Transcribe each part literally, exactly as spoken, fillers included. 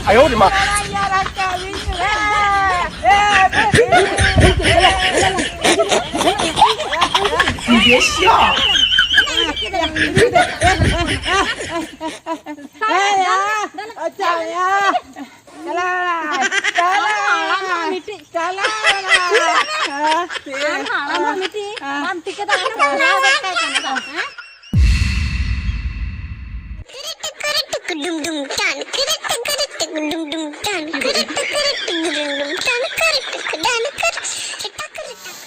ᱟᱭᱳ ᱨᱮ ᱢᱟ᱾ ᱪᱟᱞᱟᱣ᱾ ᱪᱟᱞᱟᱣ᱾ ᱟᱨ ᱦᱟᱲᱟᱢ ᱦᱚᱸ ᱢᱤᱫᱴᱤᱡ᱾ ᱪᱟᱞᱟᱣ᱾ ᱟᱨ ᱦᱟᱲᱟᱢ ᱦᱚᱸ ᱢᱤᱫᱴᱤᱡ᱾ ᱵᱟᱢ ᱴᱷᱤᱠᱟᱹ ᱫᱟᱲᱮᱭᱟᱜ ᱠᱟᱱᱟ, ᱦᱮᱸ?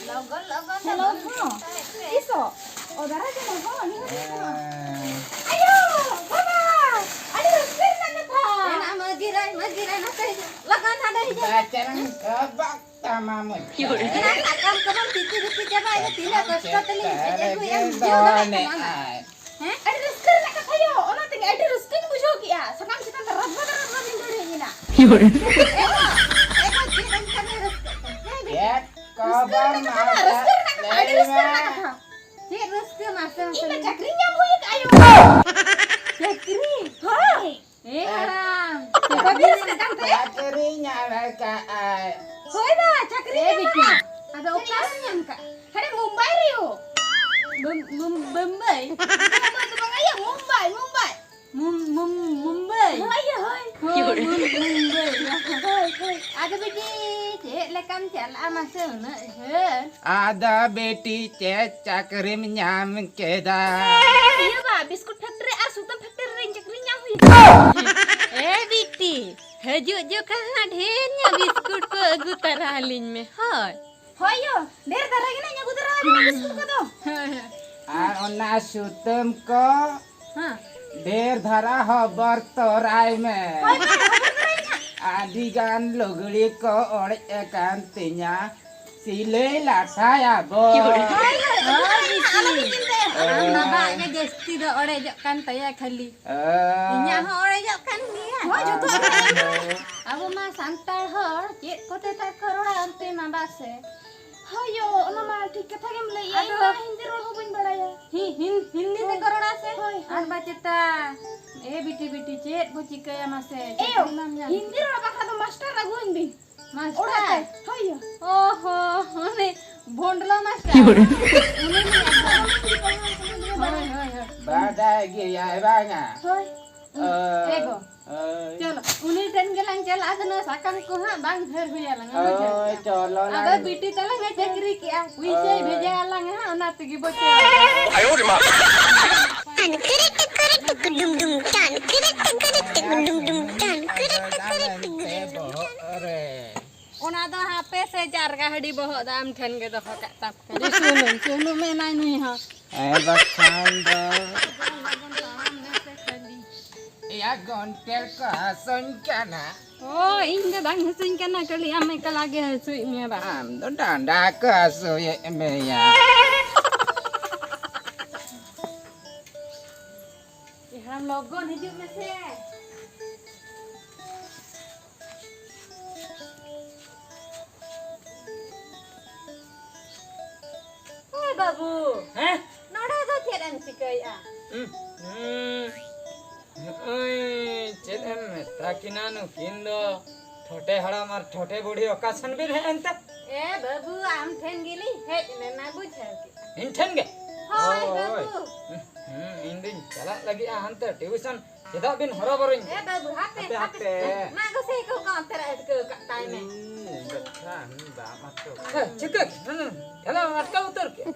ᱞᱚᱜᱚᱱ, ᱞᱚᱜᱚᱱ, ᱦᱮᱞᱳ, ᱞᱚᱜᱚᱱ᱾ ᱦᱚᱸ᱾ ᱛᱤᱥᱚᱜ? ᱚ, ᱫᱟᱨᱟᱭ ᱠᱟᱱᱟ, ᱦᱚᱸ, ᱱᱤᱭᱟᱹ ᱦᱚᱸ ᱦᱮᱸ᱾ ᱟᱭᱳ, ᱵᱟᱵᱟ, ᱟᱹᱰᱤ ᱨᱟᱹᱥᱠᱟᱹ ᱨᱮᱱᱟᱜ ᱠᱟᱛᱷᱟ᱾ ᱮᱱᱟ, ᱢᱟᱹᱡᱷᱤ ᱨᱟᱭ, ᱢᱟᱹᱡᱷᱤ ᱨᱟᱭ, ᱱᱚᱛᱮ ᱦᱤᱡᱩᱜ᱾ ᱞᱚᱜᱚᱱ ᱦᱟᱸᱰᱮ ᱦᱤᱡᱩᱜ᱾ ᱵᱟᱪᱟᱨᱟᱝ ᱠᱚ ᱵᱟᱠ ᱛᱟᱢᱟ ᱢᱩᱪᱟᱹᱫ᱾ ᱮᱱᱟ, ᱥᱟᱠᱟᱢ ᱠᱚᱵᱚᱱ ᱛᱤᱛᱤ ᱛᱤᱛᱤ ᱪᱟᱵᱟᱭᱮᱱᱟ, ᱛᱤᱱᱟᱹᱜ ᱠᱚᱥᱴᱚ ᱛᱮᱞᱤᱧ ᱦᱮᱡ ᱟᱹᱜᱩᱭᱟ, ᱵᱩᱡᱷᱟᱹᱣ ᱫᱟᱲᱮᱭᱟᱜ ᱠᱟᱱᱟ᱾ ᱦᱮᱸ? ᱟᱹᱰᱤ ᱨᱟᱹᱥᱠᱟᱹ ᱨᱮᱱᱟᱜ ᱠᱟᱛᱷᱟ ᱭᱳ, ᱚᱱᱟ ᱛᱮᱜᱮ ᱟᱹᱰᱤ ᱨᱟᱹᱥᱠᱟᱹᱧ ᱵᱩᱡᱷᱟᱹᱣ ᱠᱮᱜᱼᱟ᱾ ᱥᱟᱠᱟᱢ ᱪᱮᱛᱟᱱ ᱛᱮ ᱨᱟᱫᱽᱵᱟᱫᱽ ᱨᱟᱫᱽᱵᱟᱫᱽ ᱤᱧ ᱫᱟᱹᱲ ᱦᱮᱡ ᱮᱱᱟ᱾ ᱮᱱᱟ, ᱮᱱᱟ, ᱪᱮᱫ ᱮᱱᱠᱷᱟᱱ ᱨᱟᱹᱥᱠᱟᱹ? ᱦᱮᱸ, ᱪᱮᱫ ᱠᱚ ᱨᱟᱹᱥᱠᱟᱹ ᱵᱟᱢ ᱨᱮᱱᱟᱜ ᱠᱟᱛᱷᱟ, ᱟᱫ ᱨᱟᱹᱥᱠᱟᱹ ᱨᱮᱱᱟᱜ ᱠᱟᱛᱷᱟ, ᱟᱹᱰᱤ ᱞᱟᱹᱭ ᱨᱟᱹᱥᱠᱟᱹ ᱢᱮ᱾ ᱨᱮᱱᱟᱜ ᱠᱟᱛᱷᱟ᱾ ᱪᱮᱫ ᱨᱟᱹᱥᱠᱟᱹ ᱢᱟᱥᱮ ᱤᱧ ᱢᱟ ᱢᱟᱥᱮ? ᱪᱟᱹᱠᱨᱤ ᱧᱟᱢ ᱦᱩᱭ ᱟᱠᱟᱫ ᱟᱭᱳ᱾ ᱪᱟᱹᱠᱨᱤ? ᱦᱳᱭ᱾ ᱮ ᱦᱟᱲᱟᱢ, ᱵᱟᱹᱵᱤ ᱨᱟᱹᱥᱠᱟᱹᱜ ᱠᱟᱱ ᱛᱮ? ᱪᱟᱹᱠᱨᱤ ᱧᱟᱢ ᱟᱠᱟᱫ ᱟᱭ᱾ ᱦᱳᱭ ᱵᱟ, ᱪᱟᱹᱠᱨᱤ ᱮ ᱧᱟᱢ ᱵᱤᱴᱤ, ᱟᱠᱟᱫ᱾ ᱟᱫᱚ ᱚᱠᱟ ᱨᱮᱢ ᱧᱟᱢ ᱠᱟᱜ? ᱦᱟᱱᱮ ᱢᱩᱢᱵᱟᱭ ᱨᱮᱭᱳ᱾ ᱵᱚᱢ-, ᱵᱚᱢ-, ᱵᱚᱢᱵᱟᱭ? ᱢᱩᱢᱵᱟᱭ ᱫᱚ ᱵᱟᱝ, ᱤᱭᱟᱹ, ᱢᱩᱢᱵᱟᱭ, ᱢᱩᱢᱵᱟᱭ᱾ ᱢᱩᱢ-, ᱢᱩᱢ-, ᱢᱩᱢᱵᱟᱭ? ᱦᱳᱭ, ᱦᱳᱭ᱾ ᱦᱳᱭ, ᱢᱩᱢ-, ᱢᱩᱢᱵᱟᱭ᱾ ᱦᱳᱭ, ᱦᱳᱭ᱾ ᱟᱫᱚ ᱵᱤᱴᱤ, ᱪᱮᱫ ᱞᱮᱠᱟᱢ ᱪᱟᱞᱟᱜᱼᱟ ᱢᱟᱥᱮ ᱩᱱᱟᱹᱜ ᱡᱷᱟᱹᱞ? ᱟᱫᱚ ᱵᱤᱴᱤ, ᱪᱮᱫ ᱪᱟᱹᱠᱨᱤᱢ ᱧᱟᱢ ᱠᱮᱫᱟ? ᱤᱭᱟᱹ ᱵᱟ, ᱵᱤᱥᱠᱩᱴ ᱯᱷᱮᱠᱴᱨᱤ ᱟᱨ ᱥᱩᱛᱟᱹᱢ ᱯᱷᱮᱠᱴᱨᱤ ᱨᱮᱧ ᱪᱟᱹᱠᱨᱤ ᱧᱟᱢ ᱦᱩᱭ ᱠᱟᱱᱟ᱾ ᱮ ᱵᱤᱴᱤ, ᱦᱤᱡᱩᱜ ᱡᱚᱠᱷᱟ ᱦᱟᱸᱜ ᱰᱷᱮᱨ ᱧᱚᱜ ᱵᱤᱥᱠᱩᱴ ᱠᱚ ᱟᱹᱜᱩ ᱛᱟᱨᱟ ᱟᱹᱞᱤᱧ ᱢᱮ, ᱦᱳᱭ᱾ ᱦᱳᱭ ᱭᱳ, ᱰᱷᱮᱨ ᱫᱷᱟᱨᱟ ᱜᱮ ᱱᱟᱜ ᱤᱧ ᱟᱹᱜᱩ ᱫᱟᱨᱟ ᱟᱹᱵᱤᱱᱟ ᱵᱤᱥᱠᱩᱴ ᱠᱚᱫᱚ᱾ ᱦᱳᱭ, ᱦᱳᱭ᱾ ᱟᱨ ᱚᱱᱟ ᱥᱩᱛᱟᱹᱢ ᱠᱚ ᱦᱮᱸ᱾ ᱰᱷᱮᱨ ᱫᱷᱟᱨᱟ ᱦᱚᱵᱚᱨ ᱛᱚᱨᱟᱭ ᱢᱮ᱾ ᱦᱳᱭ, ᱦᱳᱭ, ᱦᱚᱵᱚᱨ ᱛᱚᱨᱟᱭ ᱢᱮ᱾ ᱟᱹᱰᱤ ᱜᱟᱱ ᱞᱩᱜᱽᱲᱤ ᱠᱚ ᱚᱲᱮᱡ ᱟᱠᱟᱱ ᱛᱤᱧᱟ, ᱥᱤᱞᱟᱹᱭ ᱞᱟᱴᱷᱟᱭᱟᱵᱚ᱾ ᱦᱳᱭ, ᱦᱳᱭ, ᱦᱳᱭ, ᱟᱞᱚᱵᱤᱱ ᱪᱤᱱᱛᱟᱹᱭᱟ᱾ ᱟᱢ ᱵᱟᱵᱟ ᱜᱮ ᱡᱟᱹᱥᱛᱤ ᱫᱚ ᱚᱲᱮᱡᱚᱜ ᱠᱟᱱ ᱛᱟᱭᱟ ᱠᱷᱟᱹᱞᱤ᱾ ᱤᱧᱟᱜ ᱦᱚᱸ ᱚᱲᱮᱡᱚᱜ ᱠᱟᱱ ᱜᱮᱭᱟ᱾ ᱦᱳᱭ, ᱡᱚᱛᱚ ᱚᱲᱮᱡᱚᱜ ᱠᱟᱱ ᱜᱮᱭᱟ᱾ ᱟᱵᱚ ᱢᱟ ᱥᱟᱱᱛᱟᱲ ᱦᱚᱲ ᱪᱮᱫ ᱠᱚᱛᱮ ᱛᱟᱠᱚ ᱨᱚᱲᱟ ᱚᱱᱛᱮ ᱢᱟ ᱵᱟᱥᱮ᱾ ᱦᱳᱭ ᱭᱳ, ᱚᱱᱟ ᱢᱟ ᱴᱷᱤᱠ ᱠᱟᱛᱷᱟ ᱜᱮᱢ ᱞᱟᱹᱭᱮᱜᱼᱟ, ᱤᱧ ᱟᱫᱚ ᱢᱟ ᱦᱤᱱᱫᱤ ᱨᱚᱲ ᱦᱚᱸ ᱵᱟᱹᱧ ᱵᱟᱲᱟᱭᱟ᱾ ᱦᱤ-, ᱦᱤᱱ-, ᱦᱤᱱᱫᱤ ᱦᱳᱭ᱾ ᱛᱮᱠᱚ ᱨᱚᱲᱟ ᱦᱳᱭ, ᱦᱳᱭ᱾ ᱟᱨ ᱵᱟ ᱪᱮᱛᱟ, ᱮ ᱵᱤᱴᱤ, ᱵᱤᱴᱤ, ᱪᱮᱫ ᱵᱚ ᱪᱤᱠᱟᱹᱭᱟ ᱢᱟᱥᱮ? ᱮᱭᱳ, ᱪᱟᱹᱠᱨᱤ ᱢᱟᱢ ᱧᱟᱢ ᱦᱤᱱᱫᱤ ᱨᱚᱲ ᱵᱟᱠᱷᱟᱱ ᱫᱚ ᱢᱟᱥᱴᱟᱨ ᱟᱹᱜᱩᱣᱟᱹᱧ ᱵᱤᱱ᱾ ᱢᱟᱥᱴᱟᱨ? ᱚᱲᱟᱜ ᱛᱮ, ᱦᱳᱭ ᱭᱳ᱾ ᱚ ᱦᱚ, ᱩᱱᱤ ᱵᱷᱚᱱᱰᱞᱚ ᱢᱟᱥᱴᱟᱨ᱾ ᱩᱱᱤ ᱜᱮ ᱮᱠᱫᱚᱢ᱾ ᱦᱳᱭ, ᱦᱳᱭ, ᱦᱳᱭ᱾ ᱵᱟᱰᱟᱭ ᱜᱮᱭᱟᱭ ᱵᱟᱝᱟ? ᱦᱳᱭ᱾ ᱚ, ᱮ ᱜᱚ᱾ ᱦᱳᱭ᱾ ᱪᱚᱞᱚ, ᱩᱱᱤ ᱴᱷᱮᱱ ᱜᱮᱞᱟᱝ ᱪᱟᱞᱟᱜᱼᱟ, ᱟᱫᱚ ᱱᱚᱣᱟ ᱥᱟᱠᱟᱢ ᱠᱚ ᱦᱟᱸᱜ ᱵᱟᱝ ᱦᱟᱹᱨ ᱦᱩᱭ ᱟᱞᱟᱝᱟ, ᱵᱩᱡᱷᱟᱹᱣ ᱦᱳᱭ, ᱠᱮᱜᱼᱟ? ᱪᱚᱞᱚ ᱟᱫᱚ ᱞᱟᱝ᱾ ᱵᱤᱴᱤ ᱛᱟᱞᱟᱝ ᱮ ᱪᱟᱹᱠᱨᱤ ᱠᱮᱜᱼᱟ, ᱯᱩᱭᱥᱟᱹᱭ ᱦᱳᱭ᱾ ᱵᱷᱮᱡᱟ ᱟᱞᱟᱝᱟ ᱦᱟᱸᱜ, ᱚᱱᱟ ᱛᱮᱜᱮ ᱵᱚ ᱪᱟᱞᱟᱜᱼᱟ᱾ ᱴᱟᱱ ᱠᱤᱨᱤ ᱴᱤᱠᱤᱨᱤ ᱴᱤᱠᱤ ᱰᱩᱢ ᱰᱩᱢ, ᱴᱟᱱ ᱠᱤᱨᱤ ᱴᱤᱠᱤᱨᱤ ᱴᱤᱠᱤ ᱰᱩᱢ ᱰᱩᱢ, ᱴᱟᱱ ᱠᱤᱨᱤ ᱴᱤᱠᱤᱨᱤ ᱴᱤᱠᱤ ᱰᱩᱢ ᱰᱩᱢ᱾ ᱚᱱᱟ ᱫᱚ ᱦᱟᱯᱮ ᱥᱮ, ᱡᱟᱨᱜᱟ ᱦᱟᱹᱰᱤ ᱵᱚᱦᱚᱜ ᱫᱚ ᱟᱢ ᱴᱷᱮᱱ ᱜᱮ ᱫᱚᱦᱚ ᱠᱟᱜ ᱛᱟᱢ ᱠᱟᱱᱟ᱾ ᱥᱩᱱᱩᱢ, ᱥᱩᱱᱩᱢ ᱮᱱᱟᱭ ᱱᱩᱭ ᱦᱚᱸ᱾ ᱦᱮᱸ, ᱵᱟᱠᱷᱟᱱ ᱫᱚ᱾ ᱮᱭᱟ, ᱜᱚᱱᱴᱮᱞ ᱠᱚ ᱦᱟᱹᱥᱩᱧ ᱠᱟᱱᱟ᱾ ᱚ, ᱤᱧ ᱫᱚ ᱵᱟᱝ ᱦᱟᱹᱥᱩᱧ ᱠᱟᱱᱟ, ᱠᱷᱟᱹᱞᱤ ᱟᱢ ᱮᱠᱞᱟ ᱜᱮ ᱦᱟᱹᱥᱩᱭᱮᱫ ᱢᱮᱭᱟ ᱵᱟ᱾ ᱟᱢ ᱫᱚ ᱰᱟᱸᱰᱟ ᱠᱚ ᱦᱟᱹᱥᱩᱭᱮᱫ ᱢᱮᱭᱟ᱾ ᱮ ᱦᱟᱲᱟᱢ, ᱞᱚᱜᱚᱱ ᱦᱤᱡᱩᱜ ᱢᱮᱥᱮ᱾ ᱮ ᱵᱟᱹᱵᱩ, ᱦᱮᱸ? ᱱᱚᱰᱮ ᱫᱚ ᱪᱮᱫ ᱮᱢ ᱪᱤᱠᱟᱹᱭᱮᱫᱼᱟ? ᱦᱩᱸ, ᱦᱩᱸ᱾ ᱱᱚᱜᱼᱚᱭ ᱪᱮᱫ ᱮᱢ ᱢᱮᱛᱟ ᱠᱤᱱᱟ ᱱᱩᱠᱤᱱ ᱫᱚ, ᱴᱷᱚᱴᱮ ᱦᱟᱲᱟᱢ ᱟᱨ ᱴᱷᱚᱴᱮ ᱵᱩᱲᱦᱤ ᱚᱠᱟ ᱥᱮᱱ ᱵᱤᱱ ᱦᱮᱡ ᱮᱱᱛᱮ? ᱮ ᱵᱟᱹᱵᱩ, ᱟᱢ ᱴᱷᱮᱱ ᱜᱮᱞᱤᱧ ᱦᱮᱡ ᱞᱮᱱᱟ, ᱵᱩᱡᱷᱟᱹᱣ ᱠᱮᱫᱼᱟ᱾ ᱤᱧ ᱴᱷᱮᱱ ᱜᱮ? ᱦᱳᱭ, ᱦᱳᱭ᱾ ᱵᱟᱹᱵᱩ᱾ ᱦᱩᱸ, ᱤᱧ ᱫᱩᱧ ᱪᱟᱞᱟᱜ ᱞᱟᱹᱜᱤᱫᱼᱟ ᱦᱟᱱᱛᱮ ᱴᱤᱭᱩᱥᱚᱱ᱾ ᱪᱮᱫᱟᱜ ᱵᱤᱱ ᱦᱚᱨᱚᱵᱚᱨᱚᱧ ᱮ ᱠᱟᱱᱟ? ᱵᱟᱹᱵᱩ, ᱦᱟᱯᱮ, ᱦᱟᱯᱮ, ᱦᱟᱯᱮ᱾ ᱦᱟᱯᱮ᱾ ᱢᱟ ᱜᱚᱥᱟᱹᱭ ᱠᱚ ᱠᱚ ᱚᱱᱛᱮ ᱨᱮ ᱟᱹᱴᱠᱟᱹᱣ ᱠᱟᱜ ᱛᱟᱭ ᱢᱮ᱾ ᱤᱧ ᱵᱟᱪᱷᱟ, ᱦᱩᱸ, ᱫᱟᱜ ᱢᱟ ᱛᱚ᱾ ᱦᱮᱸ, ᱪᱤᱠᱟᱹ? ᱦᱩᱸ, ᱦᱮᱞᱳ, ᱟᱴᱠᱟᱣ ᱩᱛᱟᱹᱨ ᱠᱮᱫ᱾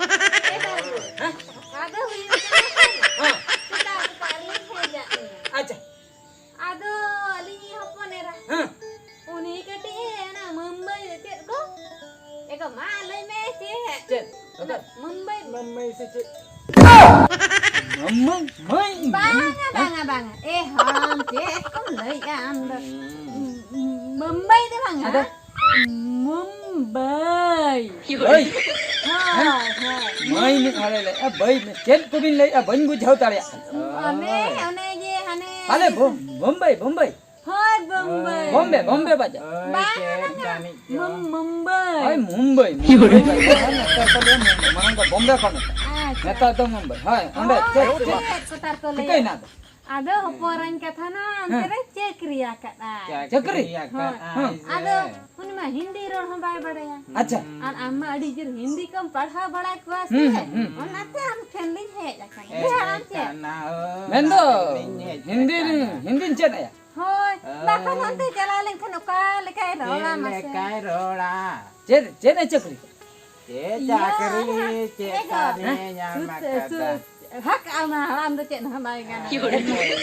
ᱮ ᱵᱟᱹᱵᱩ, ᱦᱮᱸ? ᱠᱟᱛᱷᱟ ᱫᱚ ᱦᱩᱭᱩᱜ ᱠᱟᱱᱟ ᱥᱮ, ᱦᱮᱸ᱾ ᱥᱮᱛᱟᱜ ᱥᱮᱛᱟᱜ ᱨᱮᱞᱤᱧ ᱦᱮᱡ ᱟᱫ ᱢᱮᱭᱟ᱾ ᱟᱪᱪᱷᱟ᱾ ᱟᱫᱚ ᱟᱹᱞᱤᱧᱤᱡ ᱦᱚᱯᱚᱱ ᱮᱨᱟ, ᱦᱮᱸ᱾ ᱩᱱᱤ ᱠᱟᱹᱴᱤᱡ ᱮ ᱚᱱᱟ ᱢᱩᱢᱵᱟᱭ ᱨᱮ ᱪᱮᱫ ᱠᱚ? ᱮ ᱜᱚ, ᱢᱟ ᱞᱟᱹᱭ ᱢᱮ ᱪᱮᱫ? ᱪᱮᱫ? ᱚᱱᱟ ᱢᱩᱢᱵᱟᱭ᱾ ᱢᱩᱢᱵᱟᱭ ᱥᱮ ᱪᱮᱫ? ᱢᱩᱢᱵᱟᱭ, ᱢᱟᱹᱭ, ᱵᱟᱝᱟ, ᱢᱩᱢᱵᱟᱭ᱾ ᱵᱟᱝᱟ, ᱵᱟᱝᱟ᱾ ᱮ ᱦᱟᱲᱟᱢ, ᱪᱮᱫ ᱠᱚᱢ ᱞᱟᱹᱭᱮᱜᱼᱟ ᱟᱢ ᱫᱚ? ᱦᱩᱸ᱾ ᱢᱩᱢᱵᱟᱭ ᱫᱚ ᱵᱟᱝᱟ᱾ ᱟᱫᱚ? ᱢᱩᱢᱵᱟᱭ᱾ ᱵᱟᱹᱭ᱾ ᱦᱳᱭ, ᱦᱳᱭ᱾ ᱢᱟᱹᱭ ᱢᱤᱫ ᱦᱚᱲᱮ ᱞᱟᱹᱭᱮᱜᱼᱟ, ᱵᱟᱹᱭ ᱢᱮ᱾ ᱪᱮᱫ ᱠᱚᱵᱤᱱ ᱞᱟᱹᱭᱮᱜᱼᱟ? ᱵᱟᱹᱧ ᱵᱩᱡᱷᱟᱹᱣ ᱫᱟᱲᱮᱭᱟᱜ ᱠᱟᱱᱟ᱾ ᱚᱱᱮ, ᱦᱳᱭ᱾ ᱚᱱᱮ ᱡᱮ ᱦᱟᱱᱮ ᱟᱞᱮ ᱵᱳ-, ᱵᱳᱢᱵᱟᱭ, ᱵᱳᱢᱵᱟᱭ᱾ ᱦᱳᱭ, ᱵᱳᱢᱵᱟᱭ᱾ ᱵᱚᱢᱵᱮ, ᱵᱚᱢᱵᱮ ᱵᱟᱡᱟᱨ᱾ ᱵᱟᱝᱟ, ᱵᱟᱝᱟ᱾ ᱢᱩᱢ-, ᱢᱩᱢᱵᱟᱭ᱾ ᱦᱳᱭ, ᱢᱩᱢᱵᱟᱭ, ᱢᱩᱢᱵᱟᱭ ᱵᱟᱡᱟᱨ᱾ ᱦᱳᱭ, ᱱᱮᱛᱟᱨ ᱠᱚ ᱞᱟᱹᱭᱟ ᱢᱩᱢᱵᱟᱭ, ᱢᱟᱲᱟᱝ ᱫᱚ ᱵᱚᱢᱵᱮ ᱠᱚ ᱢᱮᱛᱟᱜᱼᱟ᱾ ᱱᱮᱛᱟᱨ ᱫᱚ ᱢᱩᱢᱵᱟᱭ᱾ ᱦᱳᱭ, ᱚᱸᱰᱮ ᱦᱳᱭ, ᱪᱮᱫ, ᱪᱮᱫ ᱪᱮᱫ ᱠᱚ ᱛᱟᱨ ᱠᱚ ᱞᱟᱹᱭᱟ? ᱪᱤᱠᱟᱹᱭᱮᱱᱟ ᱟᱫᱚ? ᱟᱫᱚ ᱦᱚᱯᱚᱱ ᱮᱨᱟᱧ ᱠᱟᱛᱷᱟ ᱱᱟ, ᱚᱱᱛᱮ ᱦᱮᱸ᱾ ᱨᱮ ᱪᱟᱹᱠᱨᱤ ᱟᱠᱟᱫᱼᱟᱭ᱾ ᱪᱟᱹᱠᱨᱤ? ᱦᱳᱭ᱾ ᱦᱮᱸ᱾ ᱟᱫᱚ ᱩᱱᱤ ᱢᱟ ᱦᱤᱱᱫᱤ ᱨᱚᱲ ᱦᱚᱸ ᱵᱟᱭ ᱵᱟᱲᱟᱭᱟ᱾ ᱟᱪᱪᱷᱟ᱾ ᱟᱨ ᱟᱢ ᱢᱟ ᱟᱹᱰᱤ ᱡᱳᱨ ᱦᱤᱱᱫᱤ ᱠᱚᱢ ᱯᱟᱲᱦᱟᱣ ᱵᱟᱲᱟ ᱠᱚᱣᱟ ᱥᱮ, ᱦᱩᱸ, ᱦᱩᱸ, ᱦᱩᱸ᱾ ᱚᱱᱟᱛᱮ ᱟᱢ ᱴᱷᱮᱱ ᱞᱤᱧ ᱦᱮᱡ ᱟᱠᱟᱱᱟ᱾ ᱦᱮᱡ ᱦᱮᱸ, ᱟᱢ ᱪᱮᱫ? ᱟᱠᱟᱱᱟ, ᱳ, ᱢᱮᱱᱫᱚ ᱟᱹᱞᱤᱧ ᱦᱮᱡ ᱦᱤᱱᱫᱤ, ᱟᱠᱟᱱᱟ᱾ ᱦᱤᱱᱫᱤᱧ ᱪᱮᱫ ᱟᱭᱟ? ᱦᱳᱭ, ᱳ᱾ ᱵᱟᱠᱷᱟᱱ ᱚᱱᱛᱮ ᱪᱟᱞᱟᱣ ᱞᱮᱱᱠᱷᱟᱱ ᱚᱠᱟ ᱞᱮᱠᱟᱭ ᱨᱚᱲᱟ ᱪᱮᱫ ᱢᱟᱥᱮ? ᱞᱮᱠᱟᱭ ᱨᱚᱲᱟ? ᱪᱮᱫ, ᱪᱮᱫ ᱮ ᱪᱟᱹᱠᱨᱤ? ᱪᱮᱫ ᱤᱭᱟᱹ, ᱪᱟᱹᱠᱨᱤ, ᱪᱮᱫ ᱮ ᱜᱚ? ᱠᱟᱹᱢᱤ ᱧᱟᱢ ᱥᱩᱛ-, ᱟᱠᱟᱫᱟ? ᱥᱩᱛ-, ᱦᱟᱠ, ᱟᱢ ᱦᱟᱲᱟᱢ ᱫᱚ ᱪᱮᱫ ᱦᱚᱸ ᱵᱟᱭ ᱜᱟᱱᱟ᱾